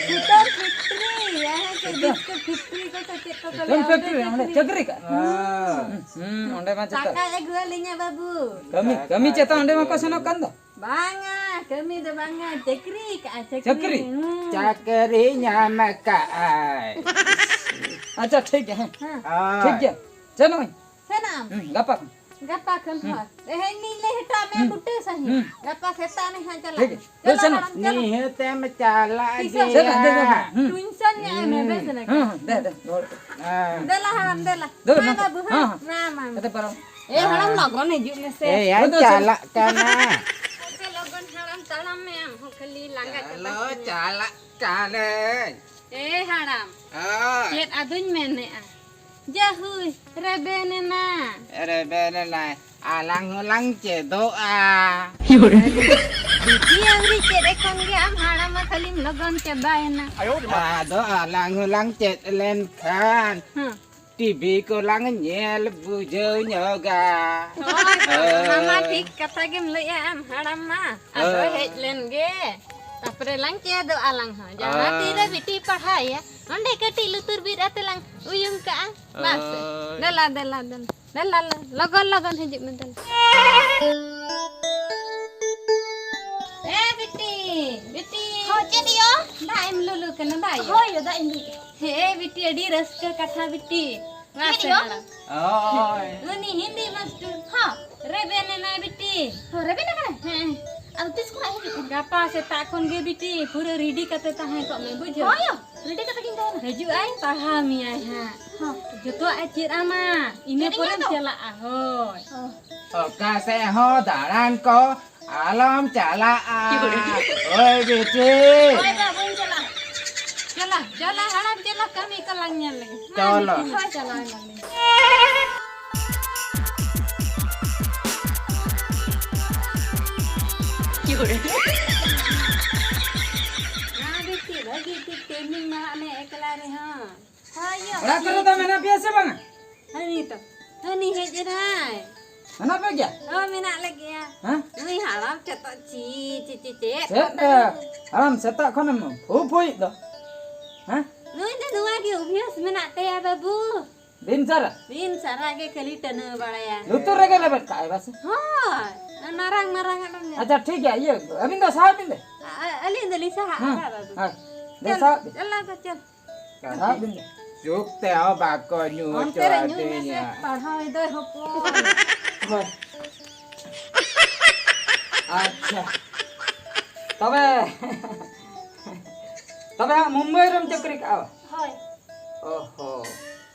ᱥᱩᱛᱟᱹᱢ ᱯᱷᱮᱠᱴᱨᱤ, ᱦᱮᱸ, ᱪᱮᱫ ᱥᱩᱛᱟᱹᱢ? ᱵᱤᱥᱠᱩᱴ ᱯᱷᱮᱠᱴᱨᱤ ᱠᱚ ᱥᱮ ᱪᱮᱫ ᱠᱚ ᱠᱚ ᱥᱩᱛᱟᱹᱢ ᱞᱟᱹᱭᱟ, ᱚᱸᱰᱮ ᱯᱷᱮᱠᱴᱨᱤ, ᱚᱸᱰᱮ ᱪᱟᱹᱠᱨᱤ? ᱪᱟᱹᱠᱨᱤ ᱠᱟᱜ? ᱦᱩᱸ, ᱦᱩᱸ, ᱚᱸᱰᱮ ᱢᱟ ᱪᱮᱛᱟ᱾ ᱴᱟᱠᱟᱭ ᱟᱹᱜᱩ ᱟᱹᱞᱤᱧᱟ ᱵᱟᱹᱵᱩ᱾ ᱠᱟᱹᱢᱤ, ᱠᱟᱹᱢᱤ ᱪᱮᱛᱟ ᱚᱸᱰᱮ ᱢᱟᱠᱚ ᱥᱮᱱᱚᱜ ᱠᱟᱱ ᱫᱚ᱾ ᱵᱟᱝᱟ, ᱠᱟᱹᱢᱤ ᱫᱚ ᱵᱟᱝᱟ, ᱪᱟᱹᱠᱨᱤ ᱠᱟᱜᱼᱟ, ᱪᱟᱹᱠᱨᱤ᱾ ᱪᱟᱹᱠᱨᱤ? ᱦᱩᱸ᱾ ᱪᱟᱹᱠᱨᱤ ᱧᱟᱢ ᱠᱟᱜᱼᱟᱭ᱾ ᱟᱪᱪᱷᱟ, ᱴᱷᱤᱠ ᱜᱮᱭᱟ, ᱦᱮᱸ᱾ ᱦᱮᱸ᱾ ᱦᱳᱭ᱾ ᱴᱷᱤᱠ ᱜᱮᱭᱟ, ᱥᱮᱱᱚᱜ ᱟᱹᱧ᱾ ᱥᱮᱱᱚᱜ ᱟᱢ? ᱦᱩᱸ, ᱜᱟᱯᱟ ᱠᱷᱚᱱ᱾ ᱜᱟᱯᱟ ᱠᱷᱚᱱ ᱦᱩᱸ᱾ ᱦᱚᱸ᱾ ᱛᱮᱦᱮᱧ ᱞᱤᱧ ᱞᱟᱹᱭ ᱦᱚᱴᱚ ᱟᱫ ᱢᱮᱭᱟ ᱦᱩᱸ᱾ ᱵᱩᱴᱟᱹ ᱥᱟᱺᱦᱤᱡ᱾ ᱦᱩᱸ᱾ ᱜᱟᱯᱟ ᱥᱮᱛᱟᱜ ᱱᱟᱦᱟᱜ ᱪᱟᱞᱟᱜ ᱴᱷᱤᱠ ᱢᱮ᱾ ᱜᱮᱭᱟ᱾ ᱫᱮᱞᱟ ᱥᱮᱱᱚᱜ᱾ ᱦᱟᱲᱟᱢ, ᱪᱟᱞᱟᱜ ᱢᱮ᱾ ᱱᱤᱦᱟᱹᱛᱮᱢ ᱪᱟᱞᱟᱜ ᱛᱤᱥᱚᱜ? ᱜᱮᱭᱟ᱾ ᱥᱮᱱᱚᱜ, ᱫᱮ, ᱫᱮ, ᱦᱩᱸ᱾ ᱴᱩᱭᱥᱚᱱ ᱧᱚᱜ ᱟᱭ ᱢᱮ, ᱦᱩᱸ᱾ ᱵᱮᱥ ᱞᱮᱠᱟ᱾ ᱦᱩᱸ, ᱦᱩᱸ, ᱫᱮ, ᱫᱮ, ᱫᱚᱦᱚ ᱠᱟᱜ ᱢᱮ᱾ ᱫᱮᱞᱟ ᱦᱟᱲᱟᱢ, ᱫᱮᱞᱟ᱾ ᱫᱮ, ᱦᱮᱸ ᱱᱚᱛᱮ᱾ ᱵᱟᱹᱵᱩ, ᱦᱮᱸ, ᱦᱮᱸ᱾ ᱦᱮᱸ, ᱢᱟ, ᱢᱟ᱾ ᱱᱚᱛᱮ ᱯᱟᱨᱚᱢ᱾ ᱮ, ᱦᱟᱲᱟᱢ, ᱦᱮᱸ᱾ ᱞᱚᱜᱚᱱ ᱦᱤᱡᱩᱜ ᱢᱮᱥᱮ᱾ ᱮᱭ, ᱟᱨ ᱦᱳᱭ, ᱫᱚ ᱪᱟᱞᱟᱜ ᱠᱟᱱᱟ᱾ ᱟᱪᱪᱷᱟ, ᱞᱚᱜᱚᱱ ᱦᱟᱲᱟᱢ, ᱛᱟᱲᱟᱢ ᱢᱮ, ᱟᱢ ᱦᱚᱸ ᱠᱷᱟᱹᱞᱤ ᱞᱟᱸᱜᱟ ᱪᱟᱵᱟ ᱪᱟᱞᱚ, ᱠᱮᱫ ᱢᱮᱭᱟ᱾ ᱪᱟᱞᱟᱜ ᱠᱟᱹᱱᱟᱹᱧ᱾ ᱮ ᱦᱟᱲᱟᱢ, ᱦᱳᱭ᱾ ᱪᱮᱫ ᱟᱫᱚᱧ ᱢᱮᱱᱮᱜᱼᱟ? ᱡᱟᱹᱦᱩᱭ, ᱨᱮᱵᱮᱱ ᱮᱱᱟ᱾ ᱨᱮᱵᱮᱱ ᱮᱱᱟᱭ, ᱟᱞᱟᱝ ᱦᱚᱸᱞᱟᱝ ᱪᱮᱫᱚᱜᱼᱟ᱾ ᱵᱤᱴᱤ ᱟᱹᱣᱨᱤ ᱪᱮᱫ ᱮ ᱠᱷᱚᱱ ᱜᱮ ᱟᱢ ᱦᱟᱲᱟᱢ ᱢᱟ ᱠᱷᱟᱹᱞᱤᱢ ᱞᱚᱜᱚᱱ ᱪᱟᱵᱟᱭᱮᱱᱟ᱾ ᱟᱫᱚ ᱟᱞᱟᱝ ᱦᱚᱸᱞᱟᱝ ᱪᱮᱫ ᱞᱮᱱᱠᱷᱟᱱ ᱦᱮᱸ᱾ ᱴᱤᱵᱷᱤ ᱠᱚᱞᱟᱝ ᱧᱮᱞ ᱵᱩᱡᱷᱟᱹᱣ ᱧᱚᱜᱟ᱾ ᱦᱳᱭ, ᱦᱳᱭ, ᱚᱱᱟ ᱢᱟ ᱦᱳᱭ᱾ ᱴᱷᱤᱠ ᱠᱟᱛᱷᱟ ᱜᱮᱢ ᱞᱟᱹᱭᱮᱜᱼᱟ ᱟᱢ ᱦᱟᱲᱟᱢ ᱢᱟ᱾ ᱟᱫᱚ ᱦᱳᱭ᱾ ᱦᱮᱡ ᱞᱮᱱ ᱜᱮ, ᱛᱟᱯᱚᱨᱮ ᱞᱟᱝ ᱪᱮᱫᱚᱜᱼᱟ ᱟᱞᱟᱝ ᱦᱚᱸ᱾ ᱡᱟᱦᱟᱸ ᱦᱳᱭ᱾ ᱛᱤᱨᱮ ᱵᱤᱴᱤ ᱯᱟᱲᱦᱟᱣᱮᱭᱟ, ᱚᱸᱰᱮ ᱠᱟᱹᱴᱤᱡ ᱞᱩᱛᱩᱨ ᱵᱤᱫ ᱟᱛᱮ ᱞᱟᱝ ᱩᱭᱩᱝ ᱠᱟᱜᱼᱟ᱾ ᱵᱟᱥ᱾ ᱦᱳᱭ᱾ ᱫᱮᱞᱟ, ᱫᱮᱞᱟ, ᱫᱮᱞᱟ᱾ ᱫᱮᱞᱟ, ᱞᱚ-, ᱞᱚᱜᱚᱱ, ᱞᱚᱜᱚᱱ ᱦᱤᱡᱩᱜ ᱢᱮ, ᱫᱮᱞᱟ᱾ ᱮ ᱵᱤᱴᱤ, ᱵᱤᱴᱤ᱾ ᱦᱚᱸ, ᱪᱮᱫ ᱭᱳ? ᱫᱟᱜ ᱮᱢ ᱞᱩᱞᱩ ᱠᱟᱱᱟ, ᱫᱟᱜ ᱭᱳ᱾ ᱦᱳᱭ ᱭᱳ, ᱫᱟᱜ ᱤᱧ ᱞᱩᱞᱩ᱾ ᱦᱮᱸ, ᱵᱤᱴᱤ, ᱟᱹᱰᱤ ᱨᱟᱹᱥᱠᱟᱹ ᱠᱟᱛᱷᱟ, ᱵᱤᱴᱤ᱾ ᱢᱟ ᱪᱮᱫ ᱥᱮ ᱭᱳ? ᱦᱟᱲᱟᱢ᱾ ᱦᱳᱭ᱾ ᱩᱱᱤ ᱦᱤᱱᱫᱤ ᱢᱟᱥᱴᱟᱨ᱾ ᱦᱚᱸ᱾ ᱨᱮᱵᱮᱱ ᱮᱱᱟᱭ, ᱵᱤᱴᱤ᱾ ᱦᱚᱸ, ᱨᱮᱵᱮᱱ ᱟᱠᱟᱱᱟᱭ? ᱦᱮᱸ᱾ ᱟᱫᱚ ᱛᱤᱥ ᱠᱷᱚᱱᱟᱜ ᱦᱤᱡᱩᱜ ᱠᱟᱱᱟ? ᱜᱟᱯᱟ ᱥᱮᱛᱟᱜ ᱠᱷᱚᱱ ᱜᱮ, ᱵᱤᱴᱤ, ᱯᱩᱨᱟᱹ ᱨᱮᱰᱤ ᱠᱟᱛᱮ ᱛᱟᱦᱮᱸ ᱠᱚᱜ ᱢᱮ, ᱵᱩᱡᱷᱟᱹᱣ? ᱦᱳᱭ ᱭᱳ, ᱨᱮᱰᱤ ᱠᱟᱛᱮ ᱜᱤᱧ ᱛᱟᱦᱮᱱᱟ᱾ ᱦᱤᱡᱩᱜ ᱟᱭ, ᱯᱟᱲᱦᱟᱣ ᱢᱮᱭᱟᱭ ᱦᱟᱸᱜ᱾ ᱦᱚᱸ᱾ ᱡᱚᱛᱚᱣᱟᱜ ᱮ ᱪᱮᱫ ᱟᱢᱟ, ᱤᱱᱟᱹ ᱪᱮᱫ ᱤᱧ ᱯᱚᱨᱮᱢ ᱟᱫᱚ? ᱪᱟᱞᱟᱜᱼᱟ, ᱦᱳᱭ᱾ ᱚ᱾ ᱚᱠᱟ ᱥᱮᱫ ᱦᱚᱸ ᱫᱟᱬᱟᱱ ᱠᱚ ᱟᱞᱚᱢ ᱪᱟᱞᱟᱜᱼᱟ᱾ ᱳᱭ ᱵᱤᱴᱤ᱾ ᱦᱳᱭ ᱵᱟ, ᱵᱟᱹᱧ ᱪᱟᱞᱟᱜᱼᱟ᱾ ᱪᱟᱞᱟᱜ, ᱪᱟᱞᱟᱜ, ᱦᱟᱲᱟᱢ, ᱪᱟᱞᱟᱜ, ᱠᱟᱹᱢᱤ ᱠᱚ ᱞᱟᱝ ᱧᱮᱞ ᱞᱮᱜᱮ᱾ ᱢᱟ, ᱪᱚᱞᱚ᱾ ᱦᱳᱭ, ᱪᱟᱞᱟᱣ ᱮᱱᱟ ᱞᱤᱧ᱾ ᱢᱟ ᱵᱤᱴᱤ, ᱵᱷᱟᱹᱜᱤ ᱴᱷᱤᱠ ᱛᱮ ᱤᱢᱱᱤ ᱢᱟᱨᱟᱜ ᱢᱮ ᱮᱠᱞᱟ ᱨᱮᱦᱚᱸ᱾ ᱦᱳᱭ ᱭᱳ᱾ ᱚᱲᱟᱜ ᱠᱚᱨᱮ ᱫᱚ ᱢᱮᱱᱟᱜ ᱯᱮᱭᱟ ᱥᱮ ᱵᱟᱝᱟ? ᱦᱟᱹᱱᱤ ᱛᱚ, ᱦᱟᱹᱱᱤ ᱦᱮᱡ ᱮᱱᱟᱭ᱾ ᱢᱮᱱᱟᱜ ᱯᱮ ᱜᱮᱭᱟ? ᱦᱳᱭ, ᱢᱮᱱᱟᱜ ᱞᱮᱜᱮᱭᱟ᱾ ᱦᱮᱸ? ᱱᱩᱭ ᱦᱟᱲᱟᱢ ᱪᱮᱫ ᱪᱤ, ᱪᱤ, ᱪᱤ, ᱪᱮᱫ? ᱪᱮᱫ, ᱮ, ᱦᱟᱲᱟᱢ ᱥᱮᱛᱟᱜ ᱠᱷᱚᱱᱮᱢ ᱯᱷᱩ ᱯᱷᱩᱭᱮᱫ ᱫᱚ? ᱦᱮᱸ? ᱱᱩᱭ ᱫᱚ ᱱᱚᱣᱟ ᱜᱮ ᱚᱵᱷᱭᱟᱥ ᱢᱮᱱᱟᱜ ᱛᱟᱭᱟ ᱵᱟᱹᱵᱩ᱾ ᱫᱤᱱ ᱥᱟᱨᱟ? ᱫᱤᱱ ᱥᱟᱨᱟ ᱜᱮ ᱠᱷᱟᱹᱞᱤ ᱴᱟᱹᱱᱟᱹ ᱵᱟᱲᱟᱭᱟ᱾ ᱞᱩᱛᱩᱨ ᱨᱮᱜᱮ ᱞᱮᱵᱮᱫ ᱠᱟᱜᱼᱟᱭ ᱵᱟᱥᱮ? ᱦᱳᱭ, ᱢᱟᱨᱟᱝ ᱢᱟᱨᱟᱝ ᱟᱜ ᱮᱢ ᱧᱮᱞ᱾ ᱟᱪᱪᱷᱟ, ᱴᱷᱤᱠ ᱜᱮᱭᱟ, ᱤᱭᱟᱹ, ᱟᱹᱵᱤᱱ ᱫᱚ ᱥᱟᱦᱟᱜ ᱵᱤᱱ ᱫᱮ᱾ ᱟ-, ᱟ-, ᱟᱹᱞᱤᱧ ᱫᱚᱞᱤᱧ ᱥᱟᱦᱟᱜᱼᱟ, ᱦᱮᱸ, ᱵᱟᱵᱟ᱾ ᱦᱮᱸ᱾ ᱫᱮ, ᱪᱟᱞ, ᱥᱟᱦᱟᱜ ᱵᱤᱱ᱾ ᱪᱟᱞᱟᱣ ᱫᱚ ᱪᱟᱞ᱾ ᱥᱟᱦᱟᱜ ᱵᱤᱱ ᱫᱮ᱾ ᱪᱩᱯ ᱛᱮ ᱦᱚᱸ ᱵᱟᱠᱚ ᱧᱩ ᱚᱱᱛᱮ ᱨᱮ ᱦᱚᱪᱚ ᱧᱩᱭ ᱢᱮᱥᱮ, ᱟᱹᱫᱤᱧᱟ᱾ ᱯᱟᱲᱦᱟᱣ ᱮᱫᱟᱭ ᱦᱚᱯᱚᱱ᱾ ᱦᱳᱭ᱾ ᱟᱪᱪᱷᱟ᱾ ᱛᱚᱵᱮ, ᱛᱚᱵᱮ ᱦᱟᱸᱜ ᱢᱩᱢᱵᱟᱭ ᱨᱮᱢ ᱪᱟᱹᱠᱨᱤ ᱠᱟᱜᱼᱟ ᱵᱟ? ᱦᱳᱭ᱾ ᱚᱦᱚ᱾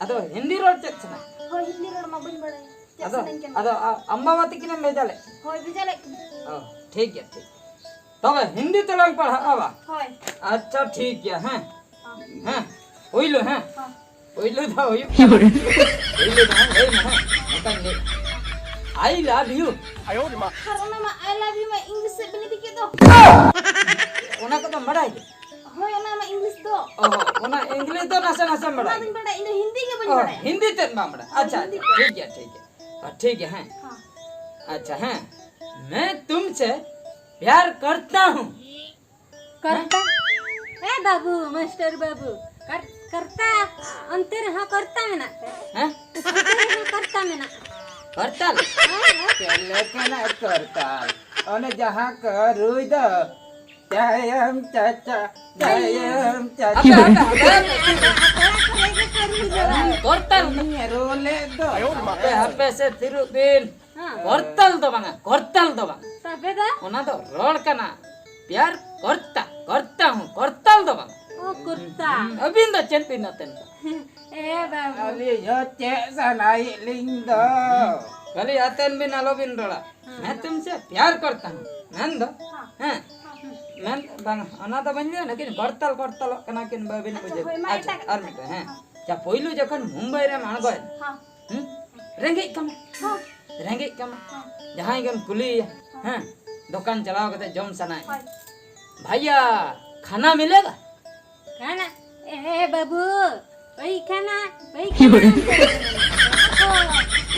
ᱟᱫᱚ ᱦᱤᱱᱫᱤ ᱨᱚᱲ ᱪᱮᱫ ᱥᱟᱱᱟ? ᱦᱳᱭ, ᱦᱤᱱᱫᱤ ᱨᱚᱲ ᱢᱟ ᱵᱟᱹᱧ ᱵᱟᱲᱟᱭᱟ᱾ ᱪᱮᱫ ᱟᱫᱚ, ᱥᱟᱱᱟᱧ ᱠᱟᱱᱟ? ᱟᱫᱚ ᱟ-, ᱟᱢ ᱵᱟᱵᱟ ᱛᱤᱠᱤᱱᱮᱢ ᱵᱷᱮᱡᱟ ᱞᱮᱫ? ᱦᱳᱭ, ᱵᱷᱮᱡᱟ ᱞᱮᱫ ᱠᱤᱱᱟᱹᱧ᱾ ᱚ, ᱴᱷᱤᱠ ᱜᱮᱭᱟ, ᱴᱷᱤᱠ᱾ ᱛᱚᱵᱮ ᱦᱤᱱᱫᱤ ᱛᱮᱞᱟᱝ ᱯᱟᱲᱦᱟᱜᱼᱟ ᱵᱟ? ᱦᱳᱭ᱾ ᱟᱪᱪᱷᱟ, ᱴᱷᱤᱠ ᱜᱮᱭᱟ, ᱦᱮᱸ᱾ ᱦᱚᱸ᱾ ᱦᱮᱸ, ᱯᱳᱭᱞᱳ, ᱦᱮᱸ᱾ ᱦᱚᱸ᱾ ᱯᱳᱭᱞᱳ ᱫᱚ ᱦᱩᱭᱩᱜ ᱠᱟᱱᱟ᱾ ᱯᱳᱭᱞᱳ ᱫᱚ ᱦᱟᱸᱜ ᱞᱟᱹᱭ ᱢᱮ, ᱦᱮᱸ᱾ ᱱᱚᱝᱠᱟᱧ ᱞᱟᱹᱭ᱾ I love you᱾ ᱟᱨ ᱚᱱᱟ ᱢᱟ I love you ᱢᱟ English ᱥᱮᱫ ᱵᱤᱱ ᱤᱫᱤ ᱠᱮᱫ ᱫᱚ᱾ ᱚᱱᱟ ᱠᱚᱫᱚᱢ ᱵᱟᱲᱟᱭ ᱜᱮ? ᱦᱳᱭ, ᱚᱱᱟ ᱢᱟ English ᱫᱚ᱾ ᱚ, ᱚᱱᱟ English ᱫᱚ ᱱᱟᱥᱮ ᱱᱟᱥᱮᱢ ᱚᱱᱟ ᱵᱟᱲᱟᱭ ᱫᱚᱧ ᱜᱮ? ᱵᱟᱲᱟᱭᱟ, ᱤᱧ ᱫᱚ ᱦᱤᱱᱫᱤ ᱜᱮ ᱵᱟᱹᱧ ᱚ, ᱵᱟᱲᱟᱭᱟ᱾ ᱦᱤᱱᱫᱤ ᱛᱮᱫ ᱵᱟᱢ ᱵᱟᱲᱟᱭᱟ? ᱦᱳᱭ, ᱟᱪᱪᱷᱟ, ᱦᱤᱱᱫᱤ ᱟᱪᱪᱷᱟ, ᱛᱮ᱾ ᱴᱷᱤᱠ ᱜᱮᱭᱟ, ᱴᱷᱤᱠ ᱜᱮᱭᱟ᱾ ᱦᱚᱸ, ᱴᱷᱤᱠ ᱜᱮᱭᱟ, ᱦᱮᱸ᱾ ᱦᱚᱸ᱾ ᱟᱪᱪᱷᱟ, ᱦᱮᱸ᱾ मैं तुमसे प्यार करता हूँ। करता? ᱦᱮᱸ? ए बाबू, मास्टर बाबू, कर-, करता, ᱚᱱᱛᱮ ᱨᱮᱦᱚᱸ ᱠᱚᱨᱛᱟ ᱢᱮᱱᱟᱜ ᱛᱮ? ᱦᱮᱸ? ᱚᱱᱛᱮ ᱨᱮᱦᱚᱸ ᱠᱚᱨᱛᱟ ᱢᱮᱱᱟᱜ᱾ ᱠᱚᱨᱛᱟᱞ? ᱦᱮᱸ, ᱦᱮᱸ᱾ ᱪᱮᱫ ᱞᱮᱠᱟᱱᱟᱜ ᱠᱚᱨᱛᱟᱞ? ᱚᱱᱮ ᱡᱟᱦᱟᱸ ᱠᱚ ᱨᱩᱭ ᱫᱚ, ᱪᱟᱭᱟᱢ ᱪᱟᱪᱟ, ᱪᱟᱭᱟᱢ ᱪᱟᱪᱟ᱾ ᱦᱟᱯᱮ, ᱦᱟᱯᱮ, ᱦᱟᱯᱮ, ᱦᱟᱯᱮ᱾ ᱠᱚᱨᱛᱟᱞ᱾ ᱩᱱᱤ ᱨᱩ ᱞᱮᱫ ᱫᱚ᱾ ᱦᱟᱯᱮ, ᱦᱟᱯᱮ ᱥᱮ ᱛᱤᱨᱩᱵ ᱵᱤᱱ᱾ ᱦᱮᱸ᱾ ᱠᱚᱨᱛᱟᱞ ᱫᱚ ᱵᱟᱝᱟ, ᱠᱚᱨᱛᱟᱞ ᱫᱚ ᱵᱟᱝ᱾ ᱛᱚᱵᱮ ᱫᱚ? ᱚᱱᱟ ᱫᱚ ᱨᱚᱲ ᱠᱟᱱᱟ᱾ प्यार करता, करता हूँ, ᱠᱚᱨᱛᱟᱞ ᱫᱚ ᱵᱟᱝ᱾ ᱚ, ᱠᱚᱨᱛᱟ᱾ ᱦᱩᱸ, ᱟᱹᱵᱤᱱ ᱫᱚ ᱪᱮᱫ ᱵᱤᱱ ᱟᱛᱮᱱ ᱠᱟᱱᱟ? ᱮ ᱵᱟᱵᱩ᱾ ᱟᱹᱞᱤᱧ ᱦᱚᱸ ᱪᱮᱫ ᱥᱟᱱᱟᱭᱮᱫ ᱞᱤᱧ ᱫᱚ᱾ ᱠᱷᱟᱹᱞᱤ ᱟᱛᱮᱱ ᱵᱤᱱ, ᱟᱞᱚ ᱵᱤᱱ ᱨᱚᱲᱟ᱾ ᱦᱮᱸ᱾ मैं तुमसे प्यार करता हूँ, ᱢᱮᱱ ᱫᱚ, ᱦᱮᱸ, ᱢᱮᱱ, ᱵᱟᱝ, ᱚᱱᱟ ᱫᱚ ᱵᱟᱹᱧ ᱞᱟᱹᱭᱟ, ᱞᱮᱠᱤᱱ ᱠᱚᱨᱛᱟᱞ ᱠᱚᱨᱛᱟᱞᱚᱜ ᱠᱟᱱᱟ ᱠᱤᱱ, ᱵᱟᱹᱵᱤᱱ ᱟᱪᱪᱷᱟ, ᱵᱩᱡᱷᱟᱹᱣ᱾ ᱦᱳᱭ, ᱢᱟ ᱟᱪᱪᱷᱟ, ᱮᱴᱟᱜ ᱟᱨ ᱠᱟᱛᱷᱟ᱾ ᱢᱤᱫᱴᱟᱝ, ᱦᱮᱸ᱾ ᱦᱮᱸ᱾ ᱟᱪᱪᱷᱟ, ᱯᱳᱭᱞᱳ ᱡᱚᱠᱷᱚᱱ ᱢᱩᱢᱵᱟᱭ ᱨᱮᱢ ᱟᱬᱜᱚᱭᱮᱱᱟ, ᱦᱮᱸ᱾ ᱦᱩᱸ? ᱨᱮᱸᱜᱮᱡ ᱠᱟᱢᱟ᱾ ᱦᱮᱸ᱾ ᱨᱮᱸᱜᱮᱡ ᱠᱟᱢᱟ᱾ ᱦᱮᱸ᱾ ᱡᱟᱦᱟᱸᱭ ᱜᱮᱢ ᱠᱩᱞᱤᱭᱮᱭᱟ, ᱦᱮᱸ᱾ ᱦᱮᱸ, ᱫᱚᱠᱟᱱ ᱪᱟᱞᱟᱣ ᱠᱟᱛᱮ ᱡᱚᱢ ᱥᱟᱱᱟᱭᱮᱫ ᱦᱳᱭ᱾ ᱢᱮᱭᱟ᱾ ᱵᱷᱟᱭᱭᱟ, ᱠᱷᱟᱱᱟ ᱢᱤᱞᱮᱜᱟ? ᱠᱷᱟᱱᱟ? ᱮ ᱵᱟᱹᱵᱩ, ᱳᱭ ᱠᱷᱟᱱᱟ, ᱳᱭ ᱠᱷᱟᱱᱟ᱾ ᱚ,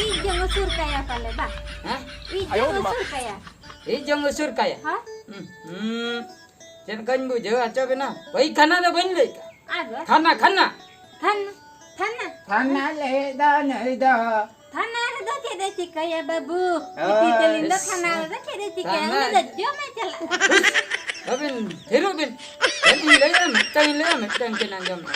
ᱤᱡ ᱡᱚᱝ ᱩᱥᱩᱨ ᱠᱟᱭᱟ ᱯᱟᱞᱮ ᱵᱟ? ᱦᱮᱸ? ᱤᱡ ᱡᱚᱝ ᱩᱥᱩᱨ ᱠᱟᱭᱟ᱾ ᱤᱡ ᱡᱚᱝ ᱩᱥᱩᱨ ᱠᱟᱭᱟ? ᱦᱮᱸ? ᱦᱩᱸ, ᱦᱩᱸ᱾ ᱪᱮᱫ ᱞᱮᱠᱟᱧ ᱵᱩᱡᱷᱟᱹᱣ ᱦᱚᱪᱚ ᱵᱤᱱᱟ? ᱳᱭ ᱠᱷᱟᱱᱟ ᱫᱚ ᱵᱟᱹᱧ ᱞᱟᱹᱭ ᱠᱟᱜᱼᱟ᱾ ᱟᱫᱚ? ᱠᱷᱟᱱᱟ, ᱠᱷᱟᱱᱟ᱾ ᱛᱷᱟᱱᱟ, ᱛᱷᱟᱱᱟ᱾ ᱛᱷᱟᱱᱟ ᱞᱟᱹᱭ ᱫᱚ ᱱᱩᱭ ᱫᱚ᱾ ᱛᱷᱟᱱᱟ ᱨᱮᱫᱚ ᱪᱮᱫ ᱮ ᱪᱤᱠᱟᱹᱭᱟ ᱵᱟᱹᱵᱩ? ᱦᱳᱭ᱾ ᱵᱤᱴᱤ ᱛᱟᱹᱞᱤᱧ ᱫᱚ ᱛᱷᱟᱱᱟ ᱨᱮᱫᱚ ᱪᱮᱫ ᱮ ᱪᱤᱠᱟᱹᱭᱟ? ᱛᱷᱟᱱᱟ᱾ ᱩᱱᱤ ᱫᱚ ᱡᱚᱢᱮ ᱪᱟᱞᱟᱜᱼᱟ᱾ ᱵᱟᱹᱵᱤᱱ, ᱛᱷᱤᱨᱚᱜ ᱵᱤᱱ᱾ ᱪᱮᱫ ᱤᱧ ᱞᱟᱹᱭᱟ? ᱢᱤᱫᱴᱟᱝ ᱤᱧ ᱞᱟᱹᱭᱟ, ᱢᱤᱫᱴᱟᱝ ᱠᱤᱱ ᱟᱸᱡᱚᱢᱟ᱾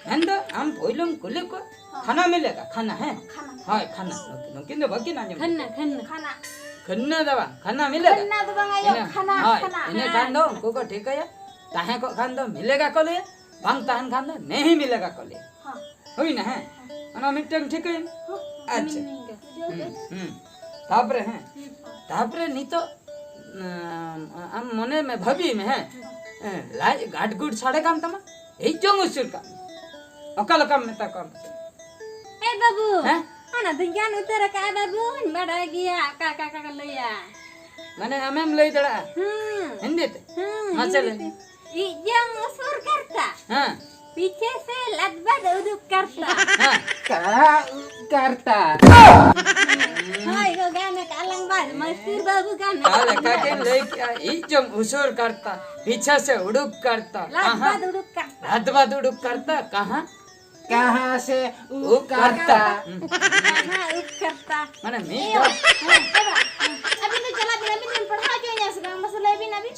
ᱢᱮᱱᱫᱚ ᱟᱢ ᱯᱳᱭᱞᱳᱢ ᱠᱩᱞᱤ ᱠᱚᱣᱟ, ᱦᱚᱸ᱾ ᱠᱷᱟᱱᱟ ᱢᱤᱞᱮᱜᱟ? ᱠᱷᱟᱱᱟ, ᱦᱮᱸ? ᱠᱷᱟᱱᱟ᱾ ᱦᱳᱭ, ᱠᱷᱟᱱᱟ᱾ ᱱᱩᱠᱤᱱ ᱫᱚ ᱵᱟᱹᱠᱤᱱ ᱟᱸᱡᱚᱢ ᱠᱷᱟᱱᱟ, ᱠᱷᱟᱱᱟ᱾ ᱠᱷᱟᱱᱟ᱾ ᱠᱷᱟᱱᱟ ᱫᱚ ᱵᱟᱝ, ᱠᱷᱟᱱᱟ ᱢᱤᱞᱮᱜᱟ? ᱠᱷᱟᱱᱟ ᱫᱚ ᱵᱟᱝ, ᱟᱭᱳ, ᱤᱱᱟᱹ, ᱠᱷᱟᱱᱟ, ᱦᱳᱭ, ᱠᱷᱟᱱᱟ᱾ ᱤᱱᱟᱹ ᱠᱷᱟᱱ ᱫᱚ ᱩᱱᱠᱩ ᱠᱚ ᱴᱷᱤᱠᱟᱹᱭᱟ, ᱛᱟᱦᱮᱸ ᱠᱚᱜ ᱠᱷᱟᱱ ᱫᱚ ᱢᱤᱞᱮᱜᱟ ᱠᱚ ᱞᱟᱹᱭᱟ, ᱵᱟᱝ ᱛᱟᱦᱮᱱ ᱠᱷᱟᱱ ᱫᱚ ᱱᱮᱦᱤ ᱢᱤᱞᱮᱜᱟ ᱠᱚ ᱞᱟᱹᱭᱟ᱾ ᱦᱚᱸ᱾ ᱦᱩᱭᱱᱟ, ᱦᱮᱸ? ᱚᱱᱟ ᱢᱤᱫᱴᱟᱝ ᱴᱷᱤᱠᱟᱹᱭᱮᱱ᱾ ᱦᱚᱸ᱾ ᱟᱪᱪᱷᱟ᱾ ᱦᱩᱸ, ᱦᱩᱸ᱾ ᱛᱟᱯᱚᱨᱮ, ᱦᱮᱸ, ᱦᱩᱸ᱾ ᱛᱟᱯᱚᱨᱮ ᱱᱤᱛᱚᱜ, ᱟᱢ, ᱟᱢ ᱢᱚᱱᱮ ᱢᱮ, ᱵᱷᱟᱹᱵᱤ ᱢᱮ, ᱦᱮᱸ? ᱦᱩᱸ᱾ ᱦᱮᱸ, ᱞᱟᱡ ᱜᱟᱰ ᱜᱩᱰ ᱥᱟᱰᱮ ᱠᱟᱱ ᱛᱟᱢᱟ, ᱦᱮᱡ ᱡᱚᱝ ᱩᱥᱩᱨ ᱠᱟᱜ ᱢᱮ᱾ ᱚᱠᱟ ᱞᱮᱠᱟᱢ ᱢᱮᱛᱟ ᱠᱚᱣᱟ? ᱮ ᱵᱟᱹᱵᱩ, ᱦᱮᱸ? ᱚᱱᱟ ᱫᱚᱧ ᱜᱟᱱ ᱩᱛᱟᱹᱨ ᱟᱠᱟᱫᱼᱟ ᱵᱟᱹᱵᱩᱧ, ᱵᱟᱰᱟᱭ ᱜᱮᱭᱟ ᱚᱠᱟ, ᱚᱠᱟ, ᱚᱠᱟ ᱠᱚ ᱞᱟᱹᱭᱟ᱾ ᱢᱟᱱᱮ ᱟᱢᱮᱢ ᱞᱟᱹᱭ ᱫᱟᱲᱮᱭᱟᱜᱼᱟ? ᱦᱩᱸ᱾ ᱦᱤᱱᱫᱤ ᱛᱮ? ᱦᱩᱸ, ᱢᱟᱥᱮ ᱦᱤᱱᱫᱤ ᱞᱟᱹᱭ ᱛᱮ᱾ ᱢᱮ᱾ ᱤᱡ ᱡᱚᱝ ᱩᱥᱩᱨ ᱠᱟᱨᱛᱟ᱾ ᱦᱮᱸ᱾ ᱯᱤᱪᱷᱮ ᱥᱮ ᱞᱟᱫ ᱵᱟᱫ ᱩᱰᱩᱠ ᱠᱟᱨᱛᱟ᱾ ᱦᱮᱸ᱾ ᱠᱟᱦᱟ ᱩ ᱠᱟᱨᱛᱟ᱾ ᱦᱳᱭ ᱜᱚ, ᱜᱟᱱ ᱟᱠᱟᱫ ᱟᱞᱟᱝ ᱵᱟᱨ, ᱢᱟᱥᱴᱟᱨ ᱵᱟᱹᱵᱩ ᱜᱟᱱ ᱟᱠᱟᱫ ᱛᱟᱦᱞᱮ ᱟᱞᱟᱝ ᱠᱟᱠᱤᱱ ᱵᱟᱨ᱾ ᱞᱟᱹᱭ ᱠᱮᱜᱼᱟ, ᱤᱡ ᱡᱚᱝ ᱩᱥᱩᱨ ᱠᱟᱨᱛᱟ, ᱯᱤᱪᱷᱮ ᱥᱮ ᱩᱰᱩᱠ ᱠᱟᱨᱛᱟ᱾ ᱞᱟᱫ ᱠᱟᱦᱟ? ᱵᱟᱫ ᱩᱰᱩᱠ ᱠᱟᱨᱛᱟ᱾ ᱞᱟᱫ ᱵᱟᱫ ᱩᱰᱩᱠ ᱠᱟᱨᱛᱟ, ᱠᱟᱦᱟ? ᱠᱟᱦᱟ ᱥᱮ ᱩᱵ ᱠᱟᱨᱛᱟ᱾ ᱠᱟᱦᱟ ᱩᱵ ᱠᱟᱨᱛᱟ᱾ ᱢᱟᱱᱮ ᱢᱤᱫ ᱮᱭᱳ, ᱫᱷᱟᱣ᱾ ᱦᱮᱸ, ᱮ ᱵᱟ, ᱟᱹᱵᱤᱱ ᱫᱚ ᱪᱟᱞᱟᱜ ᱵᱤᱱ, ᱟᱹᱵᱤᱱ ᱵᱤᱱ ᱯᱟᱲᱦᱟᱣ ᱦᱚᱪᱚᱭᱤᱧᱟ ᱥᱮ ᱵᱟᱝ? ᱢᱟᱥᱮ ᱞᱟᱹᱭ ᱵᱤᱱ ᱟᱹᱵᱤᱱ᱾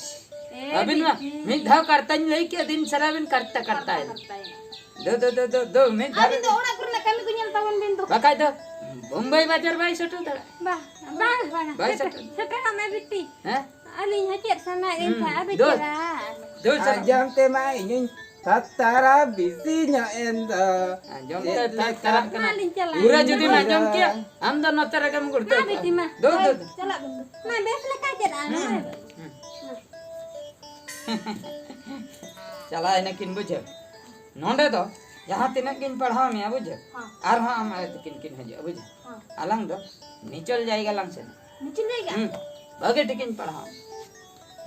ᱮ ᱟᱹᱵᱤᱱ ᱢᱟ ᱵᱤᱴᱤ᱾ ᱢᱤᱫ ᱫᱷᱟᱣ ᱠᱟᱨᱛᱟᱧ ᱞᱟᱹᱭ ᱠᱮᱫ, ᱫᱤᱱ ᱥᱟᱨᱟ ᱵᱤᱱ ᱠᱟᱨᱛᱟ, ᱠᱟᱨᱛᱟ ᱠᱟᱨᱛᱟ ᱮᱱᱟ᱾ ᱠᱟᱨᱛᱟ ᱮᱱᱟ᱾ ᱫᱩ, ᱫᱩ, ᱫᱩ, ᱫᱩ, ᱫᱩ, ᱢᱤᱫ ᱫᱷᱟᱣ᱾ ᱟᱹᱵᱤᱱ ᱫᱚ ᱚᱲᱟᱜ ᱠᱚᱨᱮᱱᱟᱜ ᱠᱟᱹᱢᱤ ᱠᱚ ᱧᱮᱞ ᱛᱟᱵᱚᱱ ᱵᱤᱱ ᱫᱚ᱾ ᱵᱟᱠᱷᱟᱡ ᱫᱚ ᱵᱳᱢᱵᱟᱭ ᱵᱟᱡᱟᱨ ᱵᱟᱭ ᱥᱮᱴᱮᱨ ᱫᱟᱲᱮᱭᱟᱜᱼᱟ᱾ ᱵᱟ, ᱵᱟᱝ, ᱵᱟᱝ᱾ ᱵᱟᱭ ᱥᱮᱴᱮᱨ-, ᱥᱮᱴᱮᱨ᱾ ᱥᱮᱴᱮᱨᱚᱜ ᱢᱮ ᱵᱤᱴᱤ᱾ ᱦᱮᱸ? ᱟᱹᱞᱤᱧ ᱦᱚᱸ ᱪᱮᱫ ᱥᱟᱱᱟᱭᱮᱫ ᱞᱤᱧ ᱦᱩᱸ, ᱛᱟᱦᱮᱸᱫ, ᱟᱹᱵᱤᱱ ᱫᱩ᱾ ᱪᱮᱦᱨᱟ᱾ ᱫᱩ ᱥᱟᱱᱟ᱾ ᱟᱸᱡᱚᱢ ᱛᱮ ᱢᱟ ᱤᱧᱤᱧ ᱛᱷᱟᱨ ᱛᱷᱟᱨᱟ ᱵᱤᱥᱤ ᱧᱚᱜ ᱮᱱ ᱫᱚ᱾ ᱟᱸᱡᱚᱢ ᱪᱮᱫ ᱛᱮ ᱛᱷᱟᱨ ᱞᱮᱠᱟ? ᱛᱷᱟᱨᱟᱜ ᱠᱟᱱᱟ᱾ ᱢᱟᱞᱤᱧ ᱪᱟᱞᱟᱜ ᱩᱨᱟᱹ ᱤᱧ ᱡᱩᱫᱤᱢ ᱫᱚ᱾ ᱟᱸᱡᱚᱢ ᱠᱮᱭᱟ, ᱟᱢ ᱫᱚ ᱱᱚᱛᱮ ᱨᱮᱜᱮᱢ ᱜᱩᱲᱫᱟᱹᱣ ᱢᱟ ᱠᱚᱜᱼᱟ᱾ ᱵᱤᱴᱤ ᱢᱟ᱾ ᱫᱩ, ᱦᱳᱭ, ᱫᱩ, ᱫᱩ᱾ ᱪᱟᱞᱟᱜ ᱵᱚᱱ ᱫᱩ᱾ ᱢᱟ ᱵᱮᱥ ᱞᱮᱠᱟ ᱪᱮᱫ ᱟᱢ ᱦᱩᱸ, ᱢᱟ᱾ ᱦᱩᱸ᱾ ᱪᱟᱞᱟᱣ ᱮᱱᱟ ᱠᱤᱱ, ᱵᱩᱡᱷᱟᱹᱣ᱾ ᱱᱚᱰᱮ ᱫᱚ ᱡᱟᱦᱟᱸ ᱛᱤᱱᱟᱹᱜ ᱜᱤᱧ ᱯᱟᱲᱦᱟᱣ ᱢᱮᱭᱟ, ᱵᱩᱡᱷᱟᱹᱣ᱾ ᱦᱚᱸ᱾ ᱟᱨᱦᱚᱸ ᱟᱢ ᱟᱭᱳ ᱛᱟᱹᱠᱤᱱ ᱠᱤᱱ ᱦᱤᱡᱩᱜᱼᱟ, ᱵᱩᱡᱷᱟᱹᱣ᱾ ᱦᱚᱸ᱾ ᱟᱞᱟᱝ ᱫᱚ ᱱᱤᱪᱚᱞ ᱡᱟᱭᱜᱟ ᱞᱟᱝ ᱥᱮᱱᱚᱜᱼᱟ᱾ ᱱᱤᱪᱚᱞ ᱡᱟᱭᱜᱟ? ᱦᱩᱸ᱾ ᱵᱷᱟᱜᱮ ᱴᱷᱤᱠᱤᱧ ᱯᱟᱲᱦᱟᱣ ᱢᱮᱭᱟ᱾